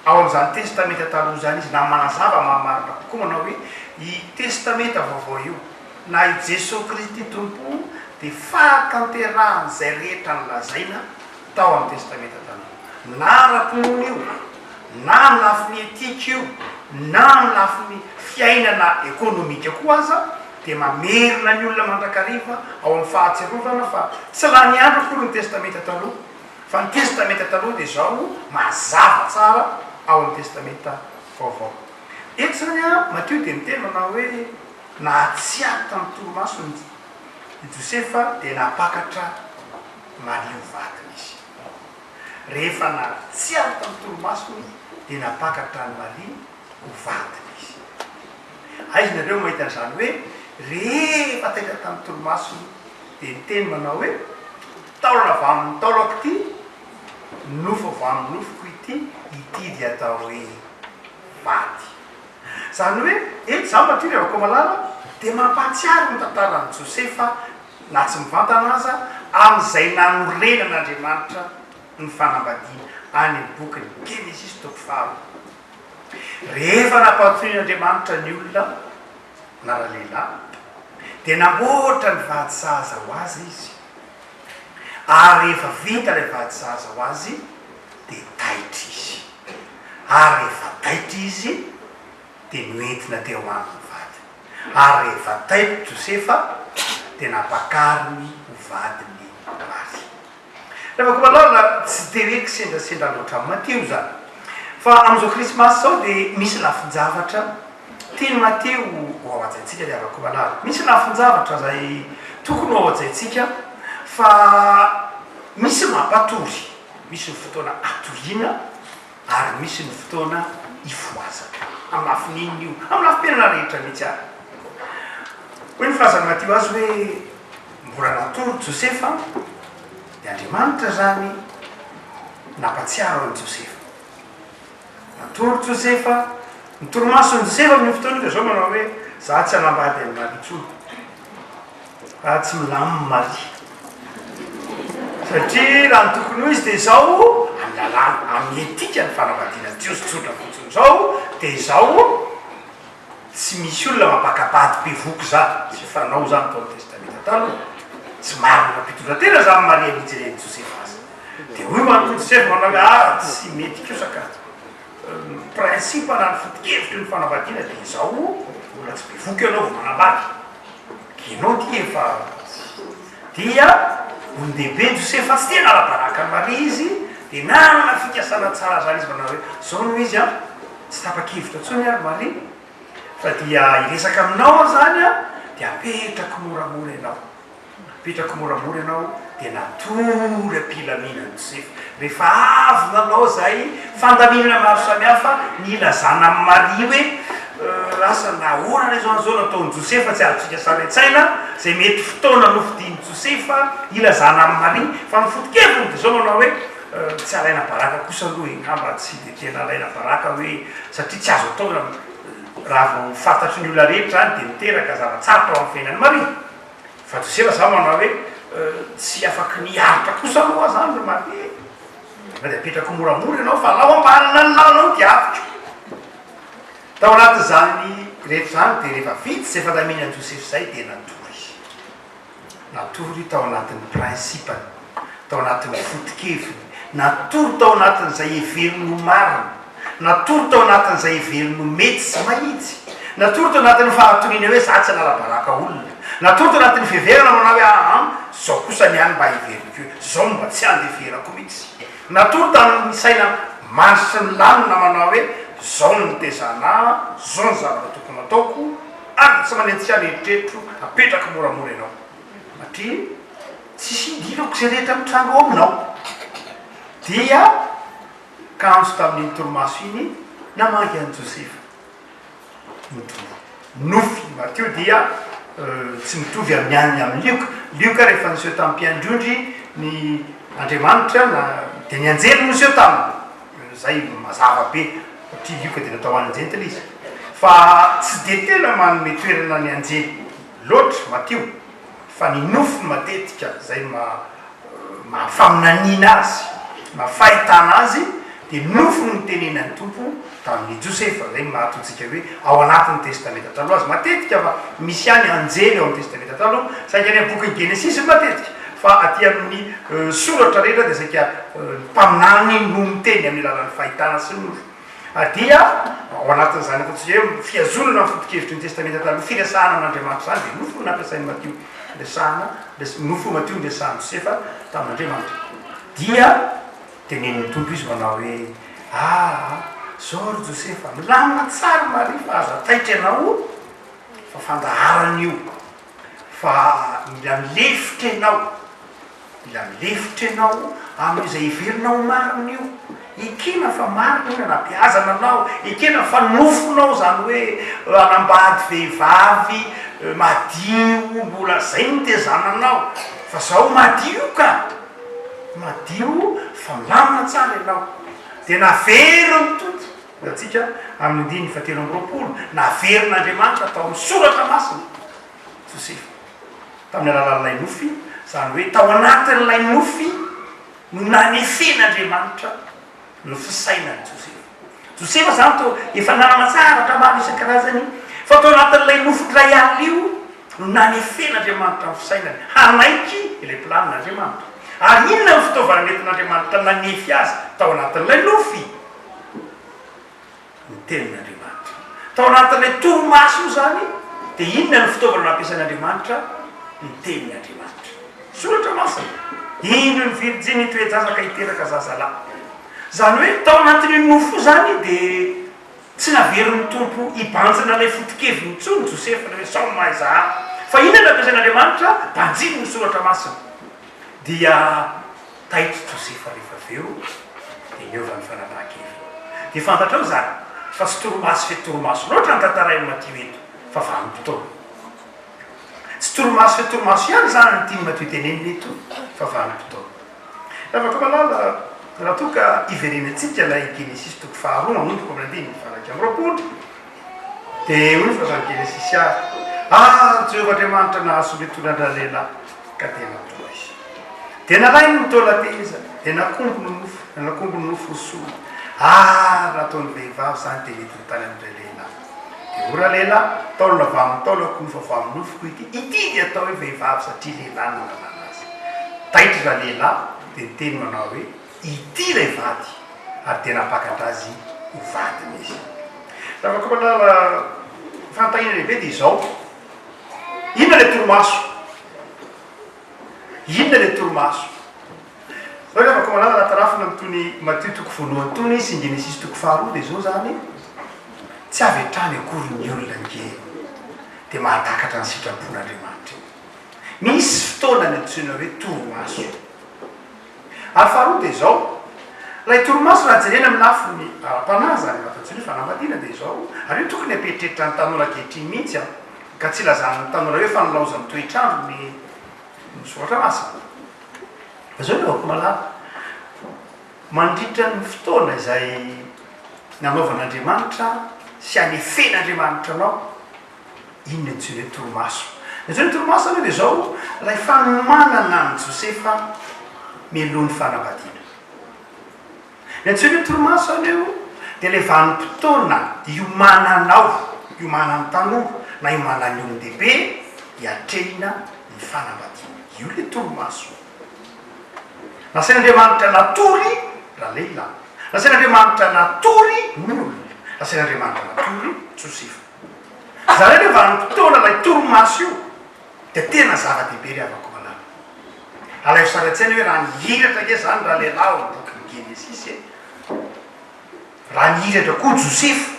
ao amin'izany Testamenta Taloha izany izy na manazava mahamarina kokoa manao hoe i Testamenta Vaovao io na i Jesoa Kristy Tompo dia fahatanterahan'izay rehetra nolazaina tao amin'ny Testamenta Taloha. Na ara-pinoana io, na amin'ny lafiny etika io, na amin'ny lafiny fiainana ekonomika koa aza, dia mamerina ny olona mandrakariva ao amin'ny fahatsiarovana fa tsy lany andro akory ny Testamenta Taloha, fa ny Testamenta Taloha dia izao mazava tsara ao amin'ny Testamenta Vaovao. Eto izany Matio dia miteny manao hoe nahatsiaro tamin'ny torimasony i Josefa dia nampakatra Maria ho vadiny izy. Rehefa nahatsiaro tamin'ny torimasony dia nampakatra an'i Maria ho vadiny izy. Aiza nareo mahita an'izany hoe rehefa taitra tamin'ny torimasony dia niteny manao hoe taolana avy amin'ny taolako ity, nofo avy amin'ny nofoko ity, ity dia atao hoe vady. Izany hoe eto izany Matio ry havako malala dia mampahatsiaro ny tantaran'i Josefa na tsy mivantana aza amin'izay nanorenan'Andriamanitra ny fanambadiana any amin'ny bokin'ny Genesisy toko faharoa. Rehefa nampantsoin'Andriamanitra ny olona na ralehilahy, dia namboatra ny vady sahaza ho azy izy. Ary rehefa vita ilay vady sahaza ho azy, dia taitra izy. Ary rehefa taitra izy, dia noentina teo aminy ny vadiny. Ary rehefa taitra Josefa, dia nampakariny ho vadiny Maria. Ravako malala, tsy dia hoe kisendrasendra loatra amin'i Matio izany. Fa amin'izao krismasy izao dia misy lafin-javatra tian'i Matio ho ao an-tsaintsika ry havako malala. Misy lafin-javatra izay tokony ho ao an-tsaintsika fa misy mampatory, misy ny fotoana atoriana ary misy ny fotoana ifohazana. Amin'ny lafiny inona io? Amin'ny lafim-piainana rehetra mihitsy ary. Hoy ny filazan'i Matio azy hoe mbola natory Josefa, dia Andriamanitra izany nampatsiaro an'i Josefa. Natory Josefa, ny torimason'i Josefa amin'io fotoana io dia izao manao hoe, za tsy hanambady an'i Maria intsony. Raha tsy milamina Maria. Satria raha ny tokony ho izy dia izao, amin'ny lalàna, amin'ny etika ny fanambadiana jiosy tsotra fotsiny izao, dia izao, tsy misy olona mampaka-bady bevoka izany, tsy fanao izany tao amin'ny Testamenta Taloha. Tsy marina mampitondra tena izany Maria mihitsy renin'i Josefa azy. Dia hoy manko Josefa manao hoe, ah, tsy mety kosa ka. Ny principe na ny foto-kevitry ny fanambadiana dia izao, mbola tsy bevoka ianao vao manambady. Ianao ity efa dia olon-dehibe Josefa, tsy te hanala-baraka an'i Maria izy, dia nanana fikasana tsara izany izy manao hoe, izao no izy an, tsy tapa-kevitra intsony aho ry Maria, fa dia hiresaka aminao aho izany an, dia apetrako moramora ianao. Mipetraka moramora ianao dia natory am-pilaminana Josefa. Rehefa avy nanao izay fandaminana maro samihafa nilazana amin'i Maria hoe asa nahoana re izao izao nataon'i Josefa tsy azontsika sary an-tsaina izay mety fotoana nofidin'i Josefa hilazana amin'i Maria fa ny foto-keviny dia izao manao hoe tsy alaina baraka kosa aloha e, angamba tsy dia tena alaina baraka hoe satria tsy azo atao raha vao fantatry ny olona rehetra izany dia miteraka zava-tsarotra ao amin'ny fiainan'i Maria. Fa Josefa za manao hoe tsy afaky ny hiaritra kosa aloha aho zany ry Maria e! Na dia apetrako moramora ianao fa alao ambanana ny lalanao dia aviko. Tao anatin'izany rehetra izany dia rehefa vita izay fandaminan'i Josefa izay dia natory izy. Natory tao anatin'ny principe-ny, tao anatin'ny foto-keviny, natory tao anatin'izay heveriny ho marina. Natory tao anatin'izay heveriny ho mety sy mahitsy. Natory tao anatin'ny fahatoniana hoe za tsy hanala-baraka olona. Natory tao anatin'ny fiheverana manao hoe aa zao kosa ny ahy mba heveriko hoe zao no mba tsy andeferako mihitsy. Natory tamin'ny saina mandry sy milamina manao hoe zao no nitezana ahy, zao ny zavatra tokony hataoko ary tsy manenjika ny eritreritro, apetrako moramora ianao satria tsisy idirako izay rehetra mitranga ao aminao. Dia. Kanjo tamin'iny torimaso iny, namangy an'i Josefa ny Tompo. Nofy Matio dia tsy mitovy amin'ny an'ny amin'i Lioka. Lioka rehefa niseho tamin'ny mpiandry ondry ny Andriamanitra na dia ny anjely no niseho taminy. Izay mazava be satria Lioka dia natao ho an'ny jentily izy. Fa tsy dia tena manome toerana ny anjely loatra Matio. Fa ny nofy matetika izay maha maha faminaniana azy, maha fahitana azy, dia nofy no nitenenan'ny Tompo tamin'i Josefa. Izay no mahatontsika hoe ao anatin'ny Testamenta Taloha azy matetika fa misy ihany anjely ao amin'ny Testamenta Taloha, saingy any amin'ny bokin'ny Genesisy no matetika, fa aty amin'ny soratra rehetra dia saika ny mpaminany no miteny amin'ny alalan'ny fahitana sy ny nofy. Ary dia ao anatin'izany ataontsika hoe fihazonana ny foto-kevitry ny Testamenta Taloha, firesahana an'Andriamanitra izany, dia nofy no nampiasain'i Matio niresahana, nofy Matio niresahan'i Josefa tamin'Andriamanitra. Dia tenenin'ny Tompo izy manao hoe, Aa, zao ry Josefa, milamina tsara Maria fa aza taitra ianao fa fandaharana io, fa mila milefitra ianao. Mila milefitra ianao amin'izay heverinao ho marina io. Ekena fa marina io nanabeazana anao, ekena fa nofinao izany hoe hanambady vehivavy madio, mbola izay no nitezana anao. Fa zao madio ka! Madio fa milamina tsara ianao. Dia naverin'ny Tompo antsika amin'ny andininy fahatelo amby roapolo, naverin'Andriamanitra tao amin'ny Soratra Masina Josefa. Tamin'ny alalan'ilay nofy, izany hoe tao anatin'ilay nofy no nanefen'Andriamanitra ny fisainan'i Josefa. Josefa izany toa efa nanana zavatra maro isan-karazany, fa tao anatin'ilay nofy indray alina io no nanefen'Andriamanitra ny fisainany, hanaiky ilay planin'Andriamanitra. Ary inona ny fitaovana nentin'Andriamanitra nanefy azy tao anatin'ilay nofy? Ny Tenin'Andriamanitra. Tao anatin'ilay torimaso io izany, dia inona no fitaovana nampiasain'Andriamanitra? Ny Tenin'Andriamanitra. Soratra Masina. Indro ny virjiny hitoe-jaza ka hiteraka zazalahy. Izany hoe tao anatin'io nofy io izany dia tsy naverin'ny Tompo hibanjina ilay foto-keviny intsony Josefa, ilay hoe sao mahaiza ahy. Fa inona no nampiasain'Andriamanitra? Banjino ny Soratra Masina. Dia. Taitra Josefa rehefa avy eo dia niova ny fanapahan-keviny. Dia fantatrao izany fa tsy torimaso fe torimaso loatra ny tantarain'i Matio eto fa vanim-potoana. Tsy torimaso fe torimaso ihany izany ny tian'i Matio tenenina eto fa vanim-potoana. Ravaka malala, raha toa ka hiverenantsika ilay Genesisy toko faharoa manomboka amin'ny andininy faha-21 dia hoy ny filazan'ny Genesisy ary, Ary Jehovah Andriamanitra nahazo mitondra an-dralehilahy ka dia natory izy. Dia nalainy ny taolan-tehezany, dia nakombony ny nofo, nanakombo ny nofo ny sorony, ary nataony vehivavy izany dia nentiny tany amin'ilay lehilahy. Dia hoy ralehilahy, Taolana avy amin'ny taolako, nofo avy amin'ny nofoko ity. Ity dia atao hoe vehivavy satria lehilahy no nanana azy. Taitra ralehilahy, dia niteny manao hoe, Ity ilay vady, ary dia nampakatra azy ho vadiny izy. Ravakomalala, fanontaniana lehibe dia izao, inona ilay torimaso? Inona ilay torimaso? Zao ry havako malala raha tarafina amin'itony Matio toko voalohany itony sy ny Genesisy toko faharoa dia izao izany, tsy avy hatrany akory ny olona ange dia mahatakatra ny sitrapon'Andriamanitra e. Misy fotoana ny antsoina hoe torimaso. Ary faharoa dia izao, ilay torimaso raha jerena amin'ny lafiny ara-panahy izany antsoina hoe fanambadiana dia izao, ary io tokony hampieritreritra ny tanora ankehitriny mihitsy an. Ka tsy ilazan'ny tanora hoe fa nilaozan'ny toetr'andro ny ny soratra masina. Fa izao ny havako malala, mandritra ny fotoana izay nanaovan'Andriamanitra sy anefen'Andriamanitra anao, iny no antsoiny hoe torimaso. Ny antsoiny hoe torimaso aloha dia izao, ilay fanomanana an'i Josefa mialoha ny fanambadiana. Ny antsoina hoe torimaso izany eo dia ilay vanim-potoana iomananao, iomanan'ny tanora na iomanan'ny olon-dehibe hiatrehina ny fanambadiana. Io ilay torimaso. Nasain'Andriamanitra natory ralehilahy. Nasain'Andriamanitra natory ny olona. Nasain'Andriamanitra natory Josefa. Izany hoe ilay vanim-potoana, ilay torimaso io dia tena zava-dehibe ry havako malala. Alaivo sary an-tsaina hoe raha nihiratra ange izany ralehilahy ao amin'ny bokin'ny Genesisy e! Raha nihiratra koa Josefa.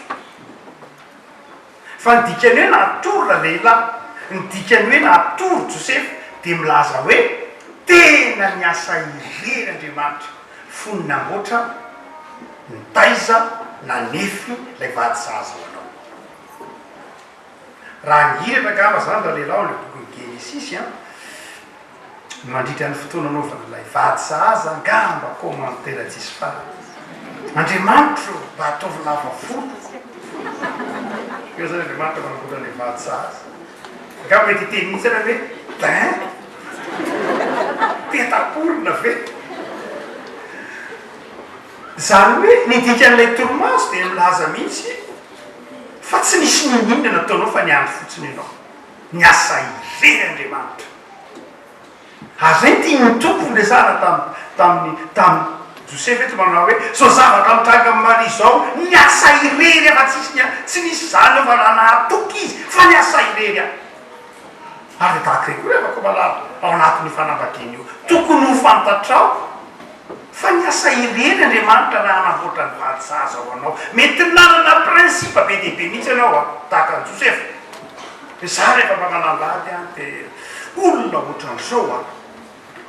Fa ny dikan'ny hoe natory ralehilahy, ny dikan'ny hoe natory Josefa dia milaza hoe tena niasa irery Andriamanitra fony namboatra, nitaiza, nanefy ilay vady sahaza ho anao. Raha nihiratra angamba izany ralehilahy ao amin'ilay bokin'ny Genesisy an! Mandritra ny fotoana anaovana ilay vady sahaza angamba commentaire tsisy farany. Andriamanitra ô, mba ataovy lava volo. Eo zany Andriamanitra manamboatra ilay vady sahaza. Angamba mety hiteny mihitsy ianao hoe, ben. orona ve? Izany hoe ny dikan'ilay torimaso dia milaza mihitsy fa tsy nisy n'inon'inona nataonao fa niandry fotsiny ianao. Niasa irery Andriamanitra. Ary izay no tian'ny Tompo horesahana tam, tamin'ny, tamin'i Josefa eto manao hoe, izao zavatra mitranga amin'i Maria izao, niasa irery aho fa tsisy nia, tsy nisy izany eo fa raha nahatoky izy fa niasa irery aho. Ary dia tahaka izay koa ry havako malala, ao anatin'io fanambadiana io. Tokony ho fantatrao fa niasa irery Andriamanitra raha hanamboatra ny vady sahaza ho anao. Mety nanana principe be dia be mihitsy ianao an, tahaka an'i Josefa. Dia za rehefa mba manambady an, dia olona ohatran'izao an.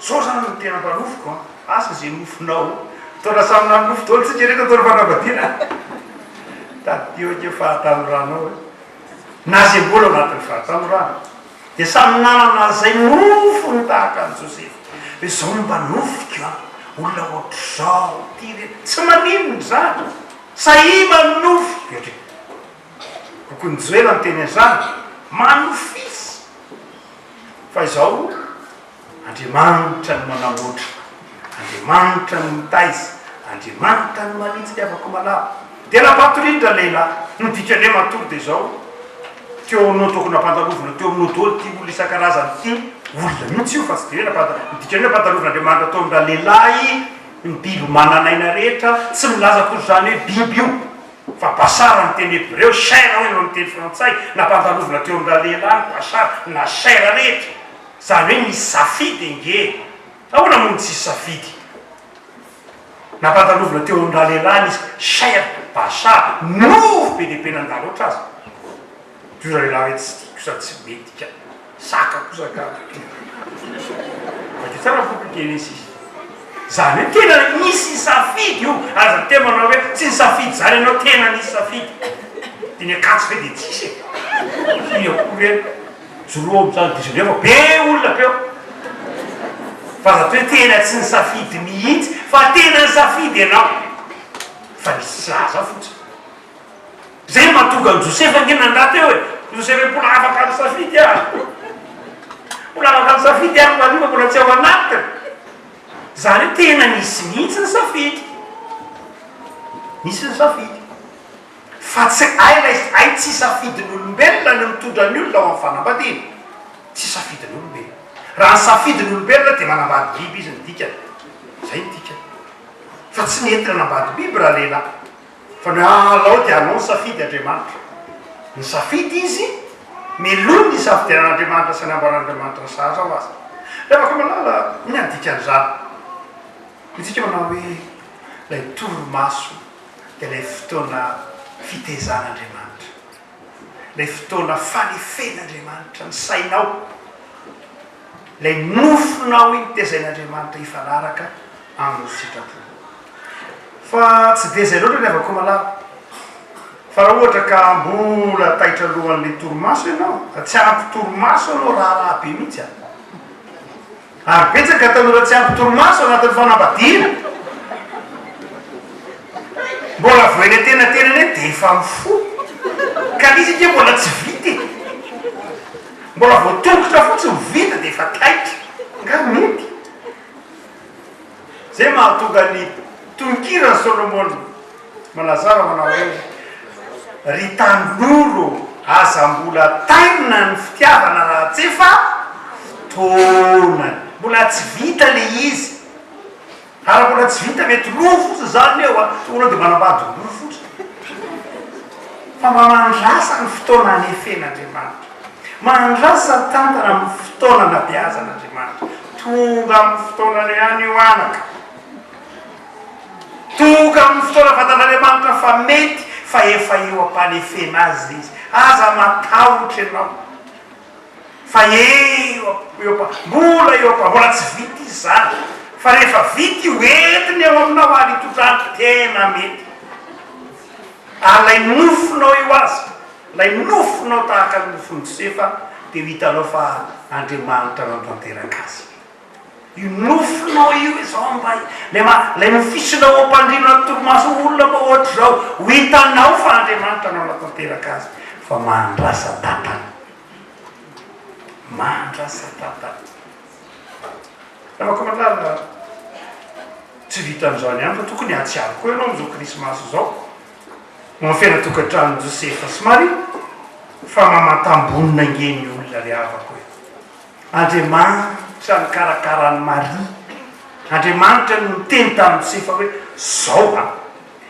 Zao zany no tena mba nofiko an. Asa ze nofinao. Taona samy nanonofy daholo tsika rehetra taona fanambadiana. Tadidio ange fahatanoranao e. Na ze mbola ao anatin'ny fahatanorana. Dia samy nanana an'izay nofiny tahaka an'i Josefa. Hoe zao no mba nofiko an. Olona ohatr'izao, ity re. Tsy maninona izany. Sahia manonofy. Ohatra e. Bokin'i Joela miteny an'izany, manofisa fa izao Andriamanitra no manamboatra, Andriamanitra no mitaiza, Andriamanitra no manitsy ny havako malala. Dia nampatorindra lehilahy, ny dikan'ny hoe matory dia izao, teo aminao tokony nampandalovina teo aminao daholo ity olona isan-karazany ity, olona mihitsy io fa tsy dia hoe nampanda, ny dikan'ny hoe nampandalovina Andriamanitra teo amin-dralehilahy ny biby manan'aina rehetra, tsy milaza akory izany hoe biby io. Fa bashar amin'ny teny hebreo, chair hoy ianao amin'ny teny frantsay, nampandalovina teo amin-dralehilahy ny bashar, na chair rehetra. Izany hoe misy safidy ange e! Ahoana moa no tsisy safidy? Nampandalovina teo amin-dralehilahy ny chair, bashar, nofo be dia be nandalo loatra aza. Toy ralehilahy hoe tsy tiako sady tsy mety ka. Saka kosa ka. Vakio tsara ny boky Genesisy. Izany hoe tena nisy nisafidy io. Aza miteny manao hoe tsy nisafidy izany ianao, tena nisy safidy. Dia ny Ankatso ve dia tsisy e? Firy akory e? Joroa amin'izany diso indray fa be olona be ao. Fa aza atao hoe tena tsy nisafidy mihitsy fa tena nisafidy ianao. Fa nisy zaza fotsiny. Zay no mahatonga an'i Josefa ange nandà teo e! Josefa hoe mbola afaka misafidy aho. Mbola afaka misafidy aho Maria fa mbola tsy ao anatiny. Zany hoe tena nisy mihitsy ny safidy. Nisy ny safidy. Fa tsy hay ilay hay tsy safidin'olombelona ny mitondra ny olona ao amin'ny fanambadiana. Tsy safidin'olombelona. Raha ny safidin'olombelona dia manambady biby izy ny dikany. Zay ny dikany. Fa tsy nety nanambady biby ralehilahy. Fa ny hoe alao dia alao ny safidy Andriamanitra. Nisafidy izy, meloa ny nisafidianan'Andriamanitra sy nambaran'Andriamanitra ny sahaza ho azy. Ry havako malala, inona ny dikan'izany? Isika manao hoe ilay torimaso dia ilay fotoana fitezan'Andriamanitra, ilay fotoana fanefen'Andriamanitra ny sainao, ilay nofinao iny tezain'Andriamanitra hifanaraka amin'ny sitrapony. Fa tsy dia izay loatra ny havako malala. Fa raha ohatra ka mbola taitra alohan'ilay torimaso ianao, tsy ampy torimaso ianao raharaha be mihitsy an. Ary betsaka tanora tsy ampy torimaso anatin'ny fanambadiana. Mbola vao eny antenatenany eny dia efa mifoha. Ka ilay izy ange mbola tsy vita e. Mbola vao tongotra fotsiny vita dia efa taitra. Nga mety? Izay mahatonga ny tononkiran'i Solomona manazava manao hoe, Ry tanora ô, aza mbola tairina ny fitiavana raha tsy efa fotoanany. Mbola tsy vita ilay izy. Ary raha mbola tsy vita mety lo fotsiny izany eo an, tonga anao dia manambady lo fotsiny. Fa mba mandrasa ny fotoana anefen'Andriamanitra. Mandrasa tantana amin'ny fotoana anabeazan'Andriamanitra. Tonga amin'ny fotoanany ihany io anaka. Tonga amin'ny fotoana fantatr'Andriamanitra fa mety fa efa eo am-panefena azy izy. Aza matahotra ianao fa eo eo mbola eo am mbola tsy vita izy izany fa rehefa vita io entiny eo aminao ary hitondrany tena mety. Ary ilay nofinao io aza, ilay nofinao tahaka ny nofin'i Josefa dia ho hitanao fa Andriamanitra nanatanteraka azy. Io nofinao io izao mba ilay ma ilay nofisinao ao am-pandriana ny torimaso olona mba ohatr'izao, ho hitanao fa Andriamanitra nanatanteraka azy fa mahandrasa tantana. Mahandrasa tantana. Namako malala, tsy vitan'izany ihany fa tokony hahatsiaro koa ianao amin'izao krismasy izao, Ny fiainan-tokantranon'i Josefa sy Maria, fa mamantam-bonona ange ny olona ry havako e! Andriamanitra nikarakara an'i Maria, Andriamanitra no niteny tamin'i Josefa hoe, Zao an!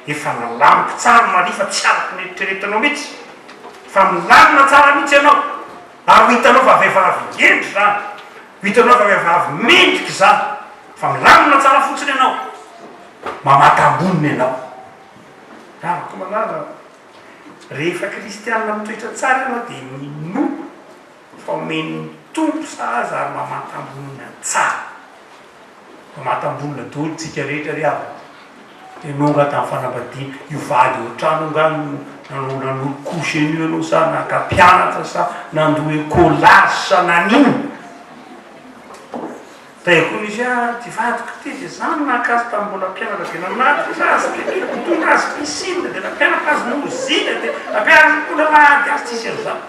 Efa nalamiko tsara Maria fa tsy araka ny eritreretinao mihitsy, fa milamina tsara mihitsy ianao, ary ho hitanao fa vehivavy hendry izany, ho hitanao fa vehivavy mendrika izany, fa milamina tsara fotsiny ianao, mamantam-bonona ianao. Havako malala, rehefa kristianina mitoetra tsara ianao dia minoa fa omen'ny Tompo sahaza ary mamantam-bonona tsara. Mamantam-bonona daholo tsika rehetra ry havana. Ianao angaha tamin'ny fanambadiana, io vady eo an-trano angaha no nanao nanolo couche an'io ianao sa naka mpianatra sa nandoa écolage sa naninona? Dia hoy izy, ah, ity vadiko ity dia za no naka azy tamin'ny mbola mpianatra dia nanatitra azy dia nitondra azy piscine dia nampianatra azy mozika dia nampianatra mbola lahady azy tsisy an'izany.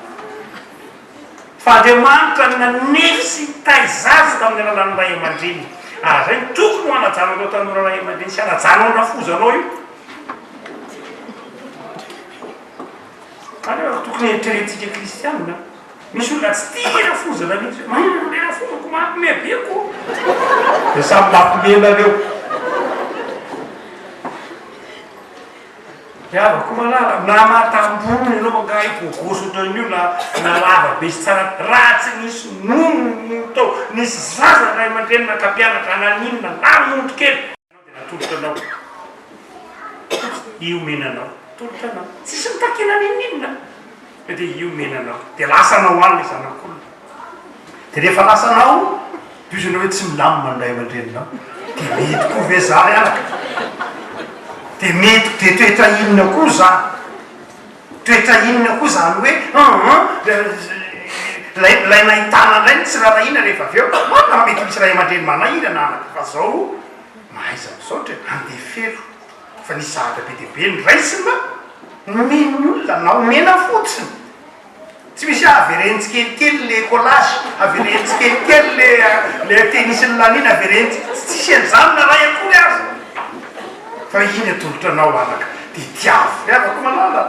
Fa Andriamanitra no nanefy sy nitaiza azy tamin'ny alalan'ny ray aman-dreniny. Ary izay no tokony ho hanajanao ireo tanora ray aman-dreny sy hanajanao ny rafozanao io. Aleo tokony eritreretintsika kristianina. Misy olona tsy tia rafozana mihitsy hoe maninona le rafozako mampime be ko. Dia samy mampime nareo. Ry havako malala, na matambony ianao angaha io bogosy ohatran'io na na lava be sy tsara raha tsy nisy nono no tao, nisy zaza ny ray aman-dreny naka mpianatra naninona na mondro kely. Dia natolotra anao. Io omena anao. Atolotra anao. Tsisy mitaky na n'inon'inona. Fa dia io omena anao. Dia lasanao any ilay zanak'olona. Dia rehefa lasanao, dia hozy ianao hoe tsy milamina ny ray aman-dreninao. Dia mety koa ve za ry anaka? Dia mety, dia toetra inona koa izany? Toetra inona koa izany hoe hum ilay ilay nahitana indray ny tsy rarahina rehefa avy eo. Marina fa mety misy ray aman-dreny manahirana anaka fa zao mahaiza misaotra e, andefero fa nisy zavatra be dia be noraisina nomen'ny olona na omena fotsiny. Tsy misy hoe avereno tsikelikely le collage, avereno tsikelikely le le tennis nolaniana, avereno tsy tsisy an'izany na ray akory aza. Fa iny atolotra anao anaka dia tiavo. Ry havako malala,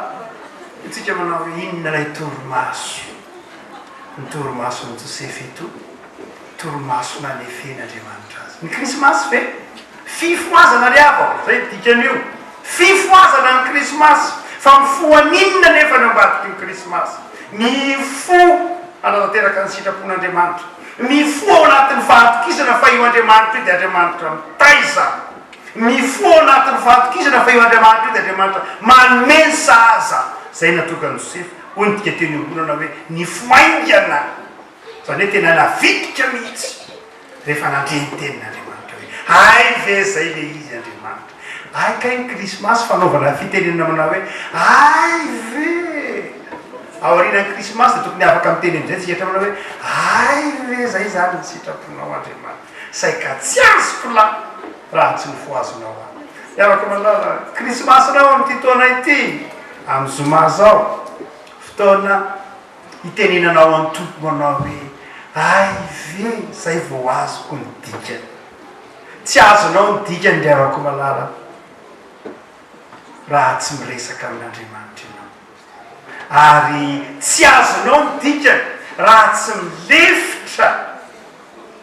isika manao hoe inona ilay torimaso? Ny torimason'i Josefa eto, torimaso nanefen'Andriamanitra azy. Ny krismasy ve? Fifohazana ry havako, zay ny dikan'io. Fifohazana ny krismasy. Fa mifoha an'inona anefa ny ao ambadik'io krismasy? Mifoha hanatanteraka ny sitrapon'Andriamanitra. Mifoha ao anatin'ny fahatokisana fa io Andriamanitra io dia Andriamanitra mitaiza. Mifoha ao anatin'ny fahatokisana fa io Andriamanitra io dia Andriamanitra manome ny sahaza. Izay natokan'i Josefa. Hoy ny dikanteny iombonana hoe, nifoha haingana. Izany hoe tena navitrika mihitsy rehefa nandre ny tenin'Andriamanitra hoe, Hay ve izay ilay izy Andriamanitra? Hay kay ny krismasy fanaovana fitenenana manao hoe, Hay ve! Aorianan'ny krismasy dia tokony afaka miteny amin'izay isika rehetra manao hoe, Hay ve izay izany ny sitraponao Andriamanitra? Saika tsy azoko lahy raha tsy nofohazinao aho. Miaraka malala, krismasinao amin'ity taona ity, amin'ny zoma izao, fotoana hitenenanao an'i Tompo manao hoe, Hay ve izay vao azoko ny dikany. Tsy azonao ny dikany ry havako malala raha tsy miresaka amin'Andriamanitra ianao. Ary tsy azonao ny dikany raha tsy milefitra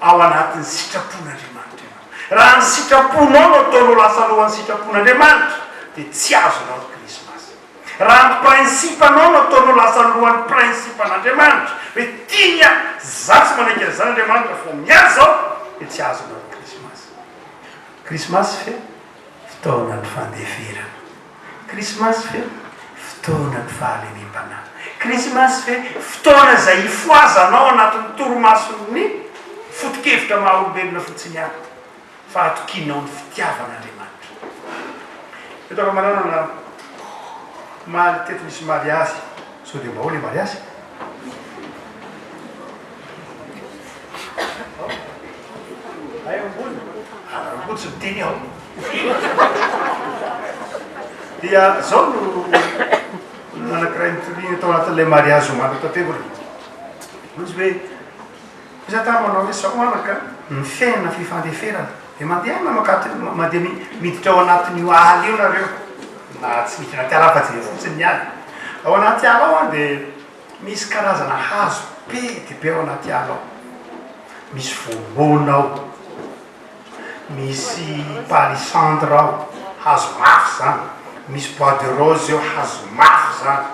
ao anatin'ny sitrapon'Andriamanitra ianao. Raha ny sitraponao no ataonao lasa alohan'ny sitrapon'Andriamanitra dia tsy azonao ny Krismasy. Raha ny principe-nao no ataonao lasa alohan'ny principe-n'Andriamanitra, hoe tiany aho, za tsy manaiky an'izany Andriamanitra fa ny ahy zao, dia tsy azonao ny Krismasy. Krismasy ve? Fotoanan'ny fandeferana. Krismasy ve? Fotoanan'ny fahalemem-panahy. Krismasy ve? Fotoana izay hifohazanao anatin'ny torimason'ny foto-kevitra maha-olombelona fotsiny ihany. Fahatokianao ny fitiavan'Andriamanitra. Eto Ankamarana omaly teto nisy mariazy, sao dia mba ao le mariazy? Hay ambony, anareo koa tsy miteny ao. Dia zao no anankiray nitoriana tao anatin'ilay mariazy omaly tao am-piangonana. Hoy izy hoe, iza tany manao hoe sao anaka? Ny fiainana fifandeferana. Dia mandehana mankato, mandeha miditra ao anatin'io ala io nareo. Na tsy miditra anaty ala fa jereo fotsiny ny ala. Ao anaty ala ao an dia misy karazana hazo be dia be ao anaty ala ao. Misy voamboana ao. Misy palissandre ao, hazo mafy izany. Misy bois de rose eo, hazo mafy izany.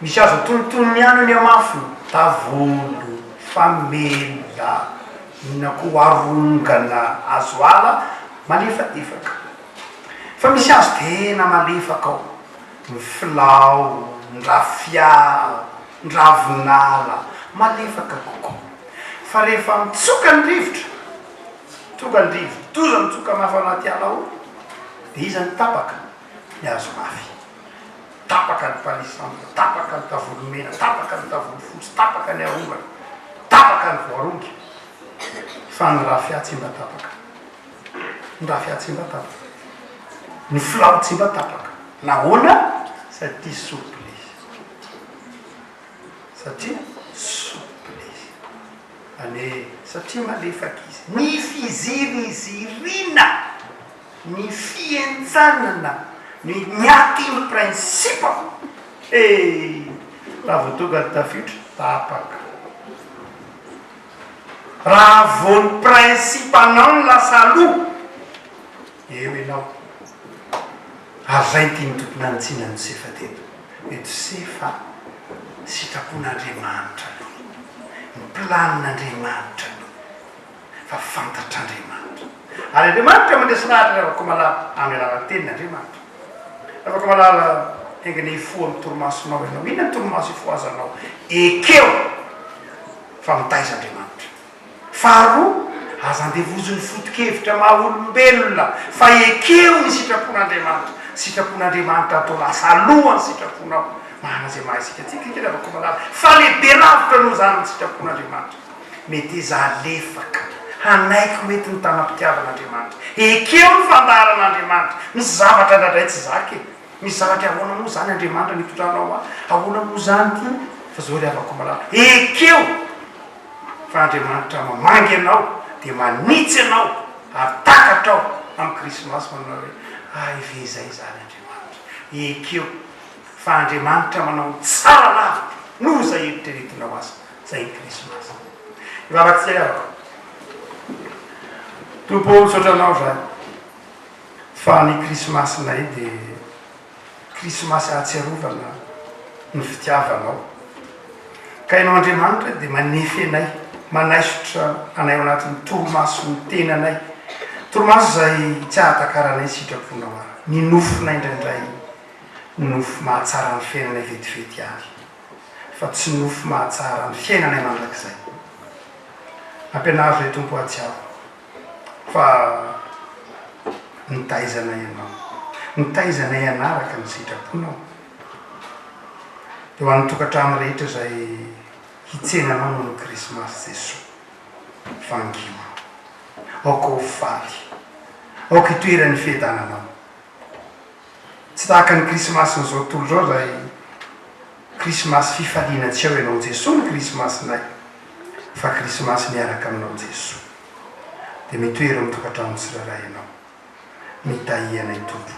Misy hazo antonontonony ihany eo ny hamafiny, tavolo, famela, inona koa, arongana, hazo ala malefadefaka. Fa misy hazo tena malefaka ao, ny filao, ny rafia, ny ravinala, malefaka kokoa. Fa rehefa mitsoka ny rivotra, Tonga ny rivo-doza mitsoka mafy ao anaty ala ao, dia iza no tapaka? Ny hazo mafy. Tapaka ny palissandre, tapaka ny tavolo mena, tapaka ny tavolo fotsy, tapaka ny arongana, tapaka ny voarongy. Fa ny rafia tsy mba tapaka. Ny rafia tsy mba tapaka. Ny filao tsy mba tapaka. Nahoana? Satria souple izy. Satria souple izy. Anie, satria malefaka izy. Ny fiziriziriana, ny fihentsanana, ny miaty ny principe. Eh! Raha vao tonga ny tafiotra, tapaka. Raha vao ny principe-nao no lasa aloha, eo ianao. Ary izay no tian'ny Tompo nanitsiana an'i Josefa teto. I Josefa, sitrapon'Andriamanitra aloha, ny planin'Andriamanitra aloha, fa fantatr'Andriamanitra. Ary Andriamanitra mandresy lahatra ry havako malala, amin'ny alalan'ny teniny Andriamanitra. Ry havako malala, enga anie hifoha amin'ny torimasonao ianao. Inona ny torimaso ifohazanao? Ekeo fa mitaiza Andriamanitra. Faharoa, aza andevozin'ny foto-kevitra maha olombelona fa ekeo ny sitrapon'Andriamanitra. Sitrapon'Andriamanitra atao lasa aloha ny sitraponao. Manana izay maha isika antsika isika ry havako-malala, fa lehibe lavitra noho izany ny sitrapon'Andriamanitra. Meteza halefaka, hanaiky ho entin'ny tanam-pitiavan'Andriamanitra. Ekeo ny fandaharan'Andriamanitra. Misy zavatra indraindray tsy zaka e. Misy zavatra ahoana moa izany Andriamanitra no itondranao ahy? Ahoana moa izany ity? Fa izao ry havako-malala, ekeo! Fa Andriamanitra mamangy anao dia manitsy anao ary takatrao amin'ny krismasy manao hoe hay ve izay izany Andriamanitra. Ekeo fa Andriamanitra manao ny tsara lavitra noho izay eritreretinao aza. Izay ny krismasy. Hivavaka isika ry havako. Tompo ô misaotra anao izahay fa ny krismasinay dia Krismasy ahatsiarovana ny fitiavanao. Ka Ianao Andriamanitra dia manefy anay, manaisotra anay ao anatin'ny torimason'ny tenanay, torimaso izay tsy ahatakaranay ny sitraponao ary ny nofinay indraindray nofy mahatsara ny fiainanay vetivety ihany fa tsy nofy mahatsara ny fiainanay mandrakizay. Ampianaro izay Tompo hahatsiaro. Fa nitaiza anay Ianao. Nitaiza anay hanaraka ny sitraponao. Dia ho an'ny tokantrano rehetra izay hitsena Anao noho ny Krismasy Jesoa, vangio. Aoka ho faly. Aoka hitoeran'ny fiadananao. Tsy tahaka ny Krismasin'izao tontolo izao izay Krismasy fifaliana tsy ao Ianao Jesoa ny Krismasinay fa Krismasy miaraka aminao Jesoa. Dia mitoera amin'ny tokantrano tsirairay Ianao. Mitahia anay Tompo.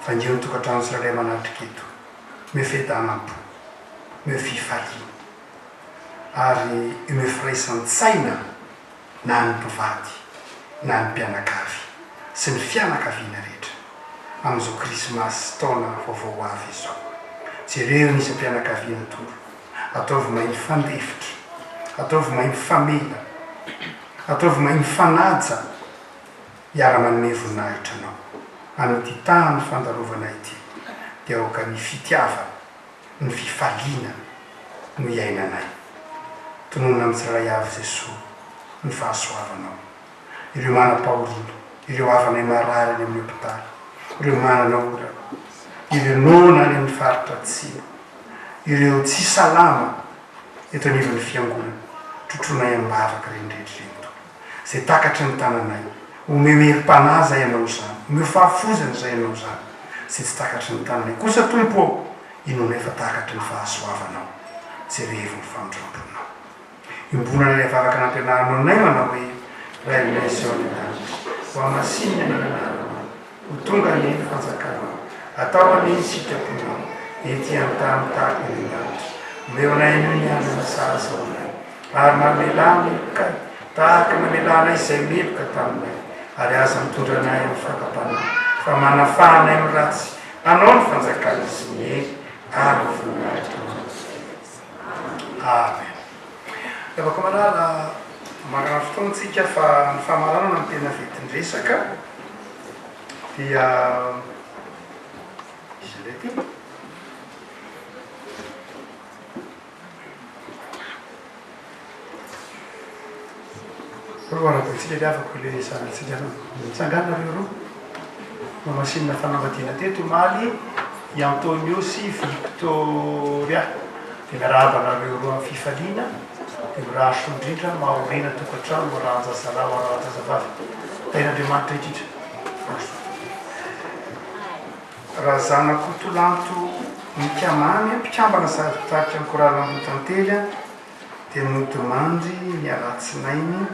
Vangio ny tokantrano tsirairay manatrika eto. Omeo fiadanam-po. Omeo fifaliana. Ary omeo firaisan-tsaina. na ny mpivady na ny mpianakavy sy ny fianakaviana rehetra amin'izao krismasy sy taona vaovao ho avy izao. Jereo ny isam-pianakaviana Tompo, ataovy mahay mifandefitra, ataovy mahay mifamela, ataovy mahay mifanaja hiara-manome voninahitra Anao amin'ity tany fandalovana ity dia aoka ny fitiavana ny fifaliana no iainanay. Tononina amin'ny tsirairay avy Jesoa ny fahasoavanao. Ireo manam-pahoriana, ireo havanay marary any amin'ny hopitaly, ireo manana olana, ireo noana any amin'ny faritra atsimo, ireo tsy salama eto anivon'ny fiangonana, trotroinay am-bavaka ireny rehetra ireny Tompo. Izay takatry ny tananay, omeo herim-panahy izay hanao izany, omeo fahafoizana izay hanao izany, izay tsy takatry ny tananay kosa Tompo ô, inoanay fa takatry ny fahasoavanao, jerevo ny famindram-ponao. Iombonana ilay vavaka nampianarinao anay manao hoe, Rainay izay ao any an-danitra, hohamasinina anie ny anaranao, ho tonga anie ny fanjakanao, atao anie ny sitraponao, ety an-tany tahaka ny any an-danitra. Omeo anay anio ny hanina sahaza ho anay, ary mamelà ny helokay, tahaka ny namelanay izay meloka taminay, ary aza mitondra anay amin'ny fakam-panahy, fa manafaha anay amin'ny ratsy, Anao ny fanjakana sy ny hery ary ny voninahitra mandrakizay. Amen. Ravako malala, mamarana fotoana tsika fa ny famaranana no tena vetin-dresaka dia iza indray ity? Roa arahabaintsika ry havako ilay zanatsika roa. Mitsangàna nareo roa. Nohamasinina fanambadiana teto omaly i Antonio sy Victoria. Dia miarahaba anareo roa amin'ny fifaliana. Dia mirary soa indrindra, mahorena tokantrano, ho arahan-jazalahy, ho arahan-jazavavy. Tahin'Andriamanitra indrindra. Mirary soa. Razanakotolanto Mika Mamy, mpikambana sady mpitarika ny Chorale Ambohitantely dia nodimandry ny alatsinainy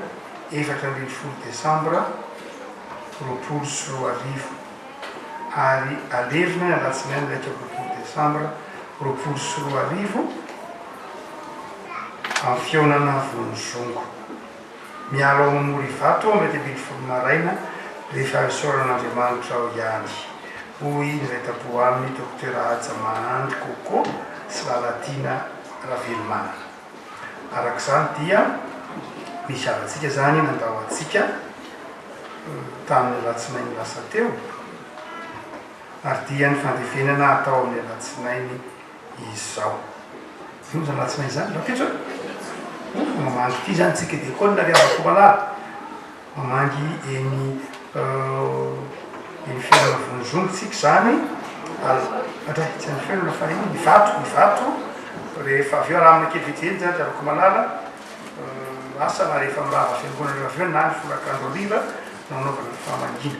14 desambra 2020 ary alevina ny alatsinainy 21 desambra 2020 amin'ny fihaonana Vonizongo. Miala ao Mamory Ivato aho amin'ny 11 maraina rehefa isaorana Andriamanitra aho ihany, hoy ny iray tampo aminy Docteur Haja Mahandry Coco sy Lalatiana Ravelomanana. Araka izany dia misy havantsika izany nandao antsika tamin'ny alatsinainy lasa teo ary dia ny fandevenana hatao amin'ny alatsinainy izao. Inona izany alatsinainy izany? Rahampitso e? Ouf, mamangy ity izany tsika diakona ry havako malala. Mamangy eny eny Fiainana Vonizongo tsika izany. Adray, tsy any Fiainana fa eny Ivato, Ivato. Rehefa avy eo aramina kely vetivety izany ry havako malala. Asa na rehefa mirava fiangonana avy eo na ny folakandro hariva no anaovana ny famangiana.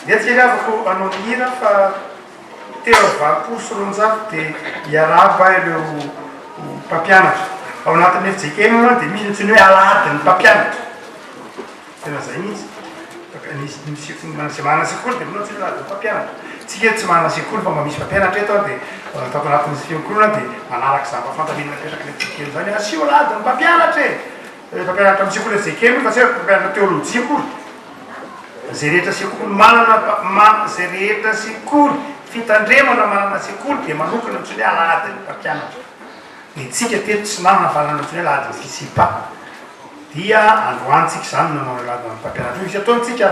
Ndeha tsy havako hanao ny hira fa 283 dia hiarahaba ireo mpampianatra. Ao anatin'ny fjkm dia misy ny antsoina hoe alahadin'ny mpampianatra. Tena zay mihitsy. Misy izay manana sekoly dia manao antsoina hoe alahadin'ny mpampianatra. Tsika tsy manana sekoly fa mba misy mpampianatra eto dia tato anatin'ny fiangonana dia manaraka izany fampahafantamiana napetraky ny fjkm izany. Asio alahadin'ny mpampianatra e! Mpampianatra amin'ny sekoly fjkm io fa tsy hoe mpampianatra teolojia akory. Izay rehetra sekoly manana ma izay rehetra sekoly fitandremana manana sekoly dia manokana antsoina hoe alahadin'ny mpampianatra. Ny antsika teto tsy nanana fa nanana antsoina hoe alahadin'ny FISIPA. Dia androany tsika izany no nanao alahadin'ny mpampianatra io. Misy ataontsika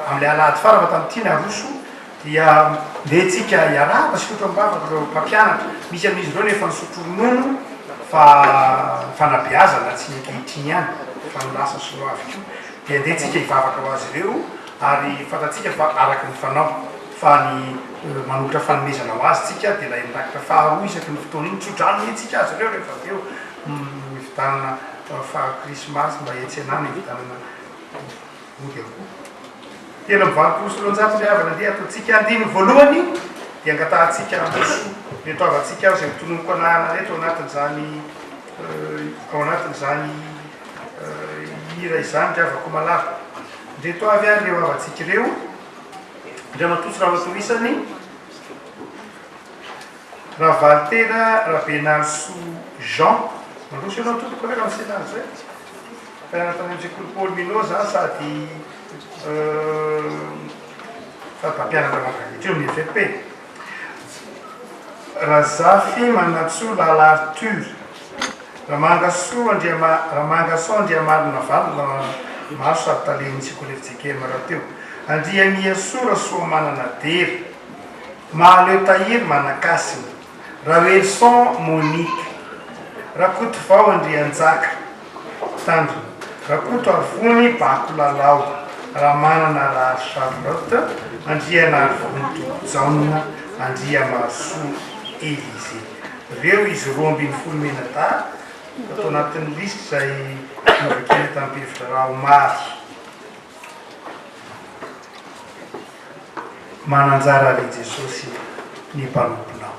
amin'ilay alahady farany fa tamin'ity naroso dia ndeha tsika hiarahaba sy hitrotro am-bavaka ireo mpampianatra. Misy amin'izy ireo no efa nisotro ronono fa ny fanabeazana tsy ny ankehitriny ihany fa ny lasa sy ny ho avy koa. Dia andeha tsika hivavaka ho azy ireo ary fantatsika fa araka ny fanao fa ny manolotra fanomezana ho azy tsika dia ilay mirakitra faharoa isaky ny fotoana iny tsodrano anie tsika azy ireo rehefa avy eo hividanana faha krismasy mba hiantsenana hividanana mody akoho 283 ry havana andeha ataontsika andininy voalohany dia angatahantsika handroso ireto havantsika aho izay hotononiko anarana ireto ao anatin'izany ao anatin'izany Hira izany ry havako malala. Ndreto avy ary ireo havantsika ireo, Andriamatoa sy Ramatoa isany, Ravalitena Rabenarisoa Jean, mandroso ianao tompoko ve ramose zany zay? Mpianatra tany amin'ny sekoly Paul Minot za sady sady mpampianatra mandrak'ankehitriny amin'ny FFP. Razafy Manantsoa Lala Arthur, Ramangasoa Andriama, Ramangasoa Andriamarinavalona maro sady talen'ny sekoly fjkm rahateo, Andriamihasoa Rasoamanana Dera, Mahaleo Tahiry Manakasina, Rahelison Monique, Rakotovao Andrianjaka, Tanjona, Rakoto Arivony Bako Lalao, Ramanana Rahary Charlotte, Andrianarivony Jaona, Andriamarosoa Elysée. Ireo izy 12 mianadahy tato anatin'ny lisitra izay novakiana tamin'ny-pihevi-draharaha omaly. Mananjara ry Jesosy ny mpanomponao.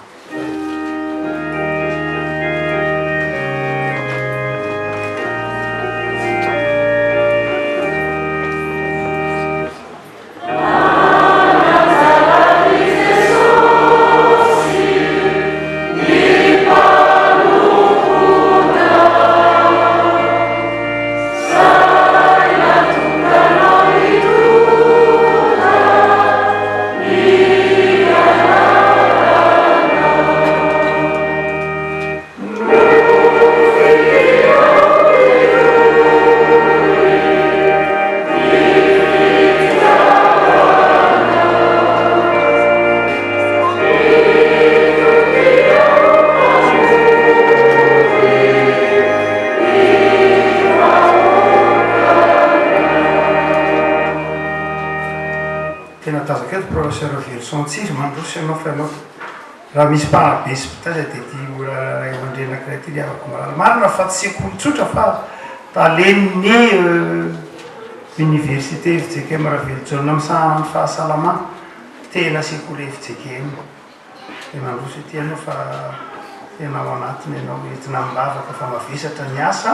tazako eto Professeur Veloson Tsiry, mandroso ianao fa ianao raha misy mpanabe sy mpitaiza dia ity ray aman-dreny anankiray ity ry havako malala. Marina fa tsy sekoly tsotra fa talen'ny Université fjkm Ravelojaona misahana ny fahasalamana, tena sekoly fjkm. Dia mandroso ety ianao fa tena ao anatiny ianao, entina am-bavaka fa mavesatra ny asa.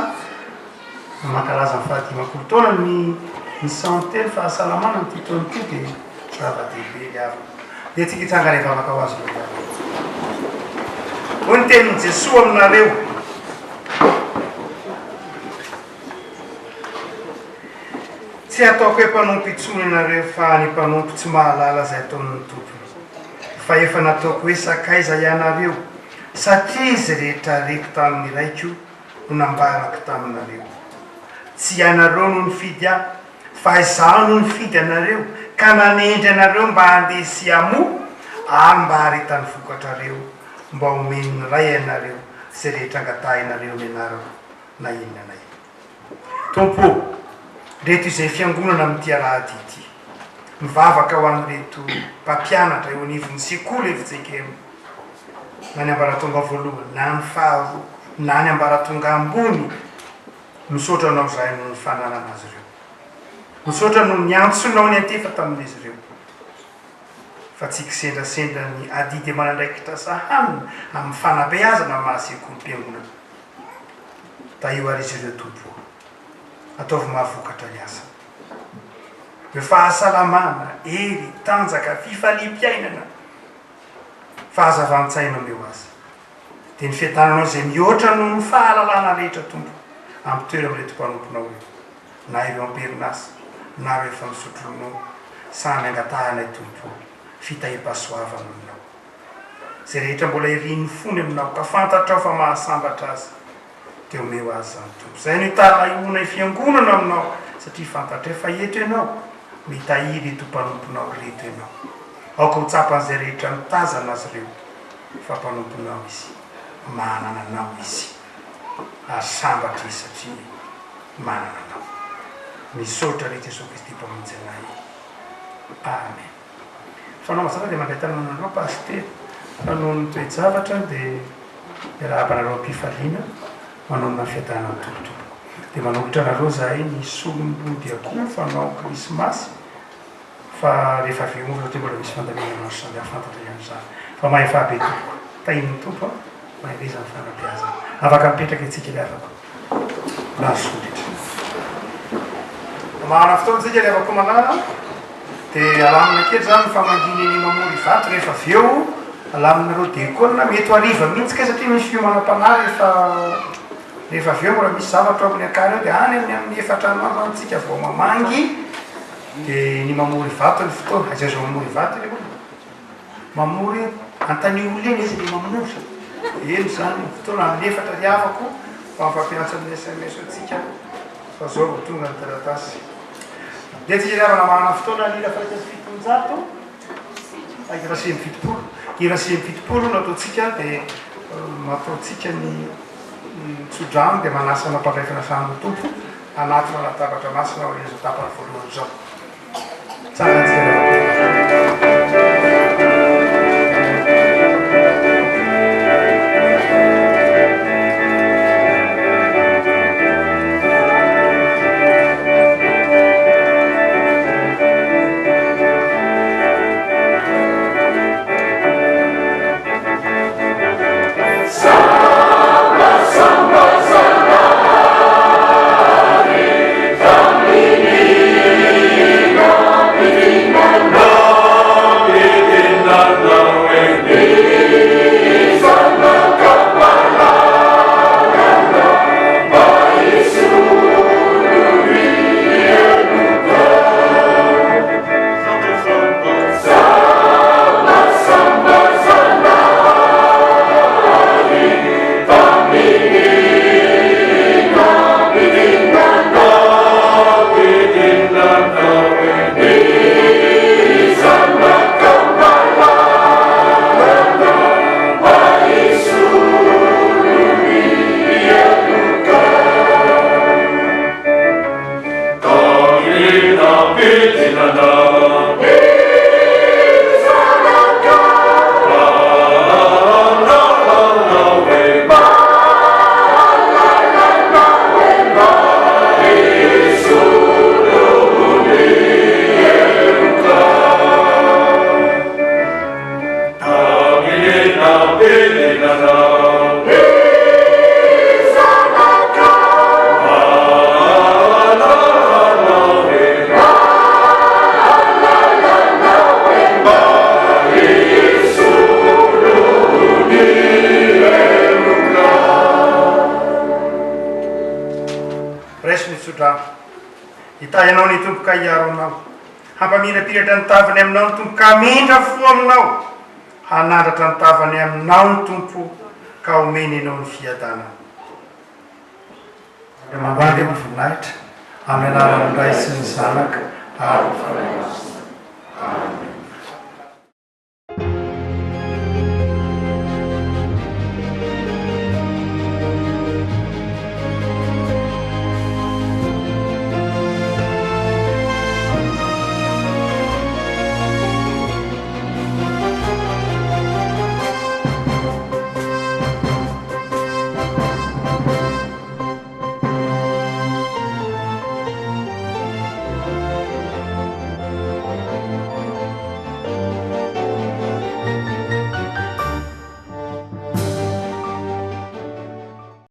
Mankalaza ny fahadimampolo taona ny ny santé, ny fahasalamana amin'ity taona ity dia zava-dehibe ry havana. Dia tsika hitsangana hivavaka ho azy ireo ry havana. Hoy ny tenin'i Jesoa aminareo. Tsy ataoko hoe mpanompo intsony ianareo fa ny mpanompo tsy mahalala izay ataon'ny tompony. Fa efa nataoko hoe sakaiza ianareo satria izay rehetra reko tamin'ny Raiko no nambarako taminareo. Tsy ianareo no nifidy ahy, fa izaho no nifidy anareo ka nanendry anareo mba handeha sy hamoa ary mba haharetan'ny vokatrareo, mba homen'ny Ray anareo izay rehetra angatahinareo amin'ny anarako, na inona na inona. Tompo ô, reto izay fiangonana amin'ity alahady ity. Mivavaka ho an'ireto mpampianatra eo anivon'ny sekoly fjkm. na ny ambaratonga voalohany na ny faharoa na ny ambaratonga ambony, misaotra Anao izahay noho ny fananana azy ireo. Misaotra noho ny antsonao niantefa tamin'izy ireo. Fa tsy kisendrasendra ny adidy aman'andraikitra sahanina amin'ny fanabeazana amin'ny maha sekolim-piangonana. Tahio ary izy ireo Tompo ô. Ataovy mahavokatra ny asany. Ireo fahasalamana, hery, tanjaka, fifaliam-piainana. Fahazavan-tsaina omeo azy. Dia ny fiadananao izay mihoatra noho ny fahalalana rehetra, Tompo, ampitoero amin'ireto mpanomponao ireo, na ireo am-perinasa, na ireo efa misotro ronono, samy angatahanay, Tompo ô, fitahiam-pahasoavana aminao. Izay rehetra mbola irin'ny fony aminao, ka fantatrao fa mahasambatra azy, Dia omeo azy izany Tompo. Izay no italahoanay fiangonana aminao satria fantatray fa eto Ianao, mitahiry ireto mpanomponao ireto Ianao. Aoka ho tsapan'izay rehetra mitazana azy ireo fa mpanomponao izy, manana Anao izy, ary sambatra izy satria manana Anao. Misaotra ry Jesoa Kristy Mpamonjy anay. Amen. Fanao mazava dia mandray tanana anareo Pasitera fa noho ny toe-javatra dia miarahaba anareo am-pifaliana manonona ny fiadanan'ny Tompo tompoko. Dia manolotra anareo izahay ny solom-body akoho fanao krismasy fa rehefa avy eo moa satria mbola misy fandaminana maro samihafa fantatra ihany izany fa mahefaha be tompoko. Tahin'ny Tompo a! Mahereza ny fanabeazana. Afaka mipetraka isika ry havako. Mirary soa indrindra. Mamahana fotoana isika ry havako malala. Dia alamina kely izany ny famangiana eny Mamory Ivato rehefa avy eo alaminareo diakona, mety ho hariva mihitsy kay satria misy fiomanam-panahy rehefa rehefa avy eo mbola misy zavatra ao amin'ny akany ao dia any amin'ny amin'ny efatra andro any tsika vao mamangy dia eny Mamory Ivato ny fotoana, aiza aiza Mamory Ivato ilay olona? Mamory antanio olona eny izy ny mamory, eny izany ny fotoana amin'ny efatra ry havako fa mifampiantso amin'ny sms eo tsika fa zao vao tonga ny taratasy. Dia tsy hiravana manana fotoana ny hira faha 771, hira 79, hira 79 no ataontsika dia ataontsika ny tsodrano dia manasa anao mpandray fanasan'ny Tompo hanatona latabatra masina aorian'izao tapany voalohany izao. Tsara antsika Raiso ny tsodrano. Hitahy anao ny Tompo ka hiaro anao. Hampamirapiratra ny tavany aminao ny Tompo ka hamindra fo aminao. Hanandratra ny tavany aminao ny Tompo ka homeny anao ny fiadanany. Andriamanitra ny voninahitra, amin'ny anaran'ny Ray sy ny Zanaka ary ny Fanahy.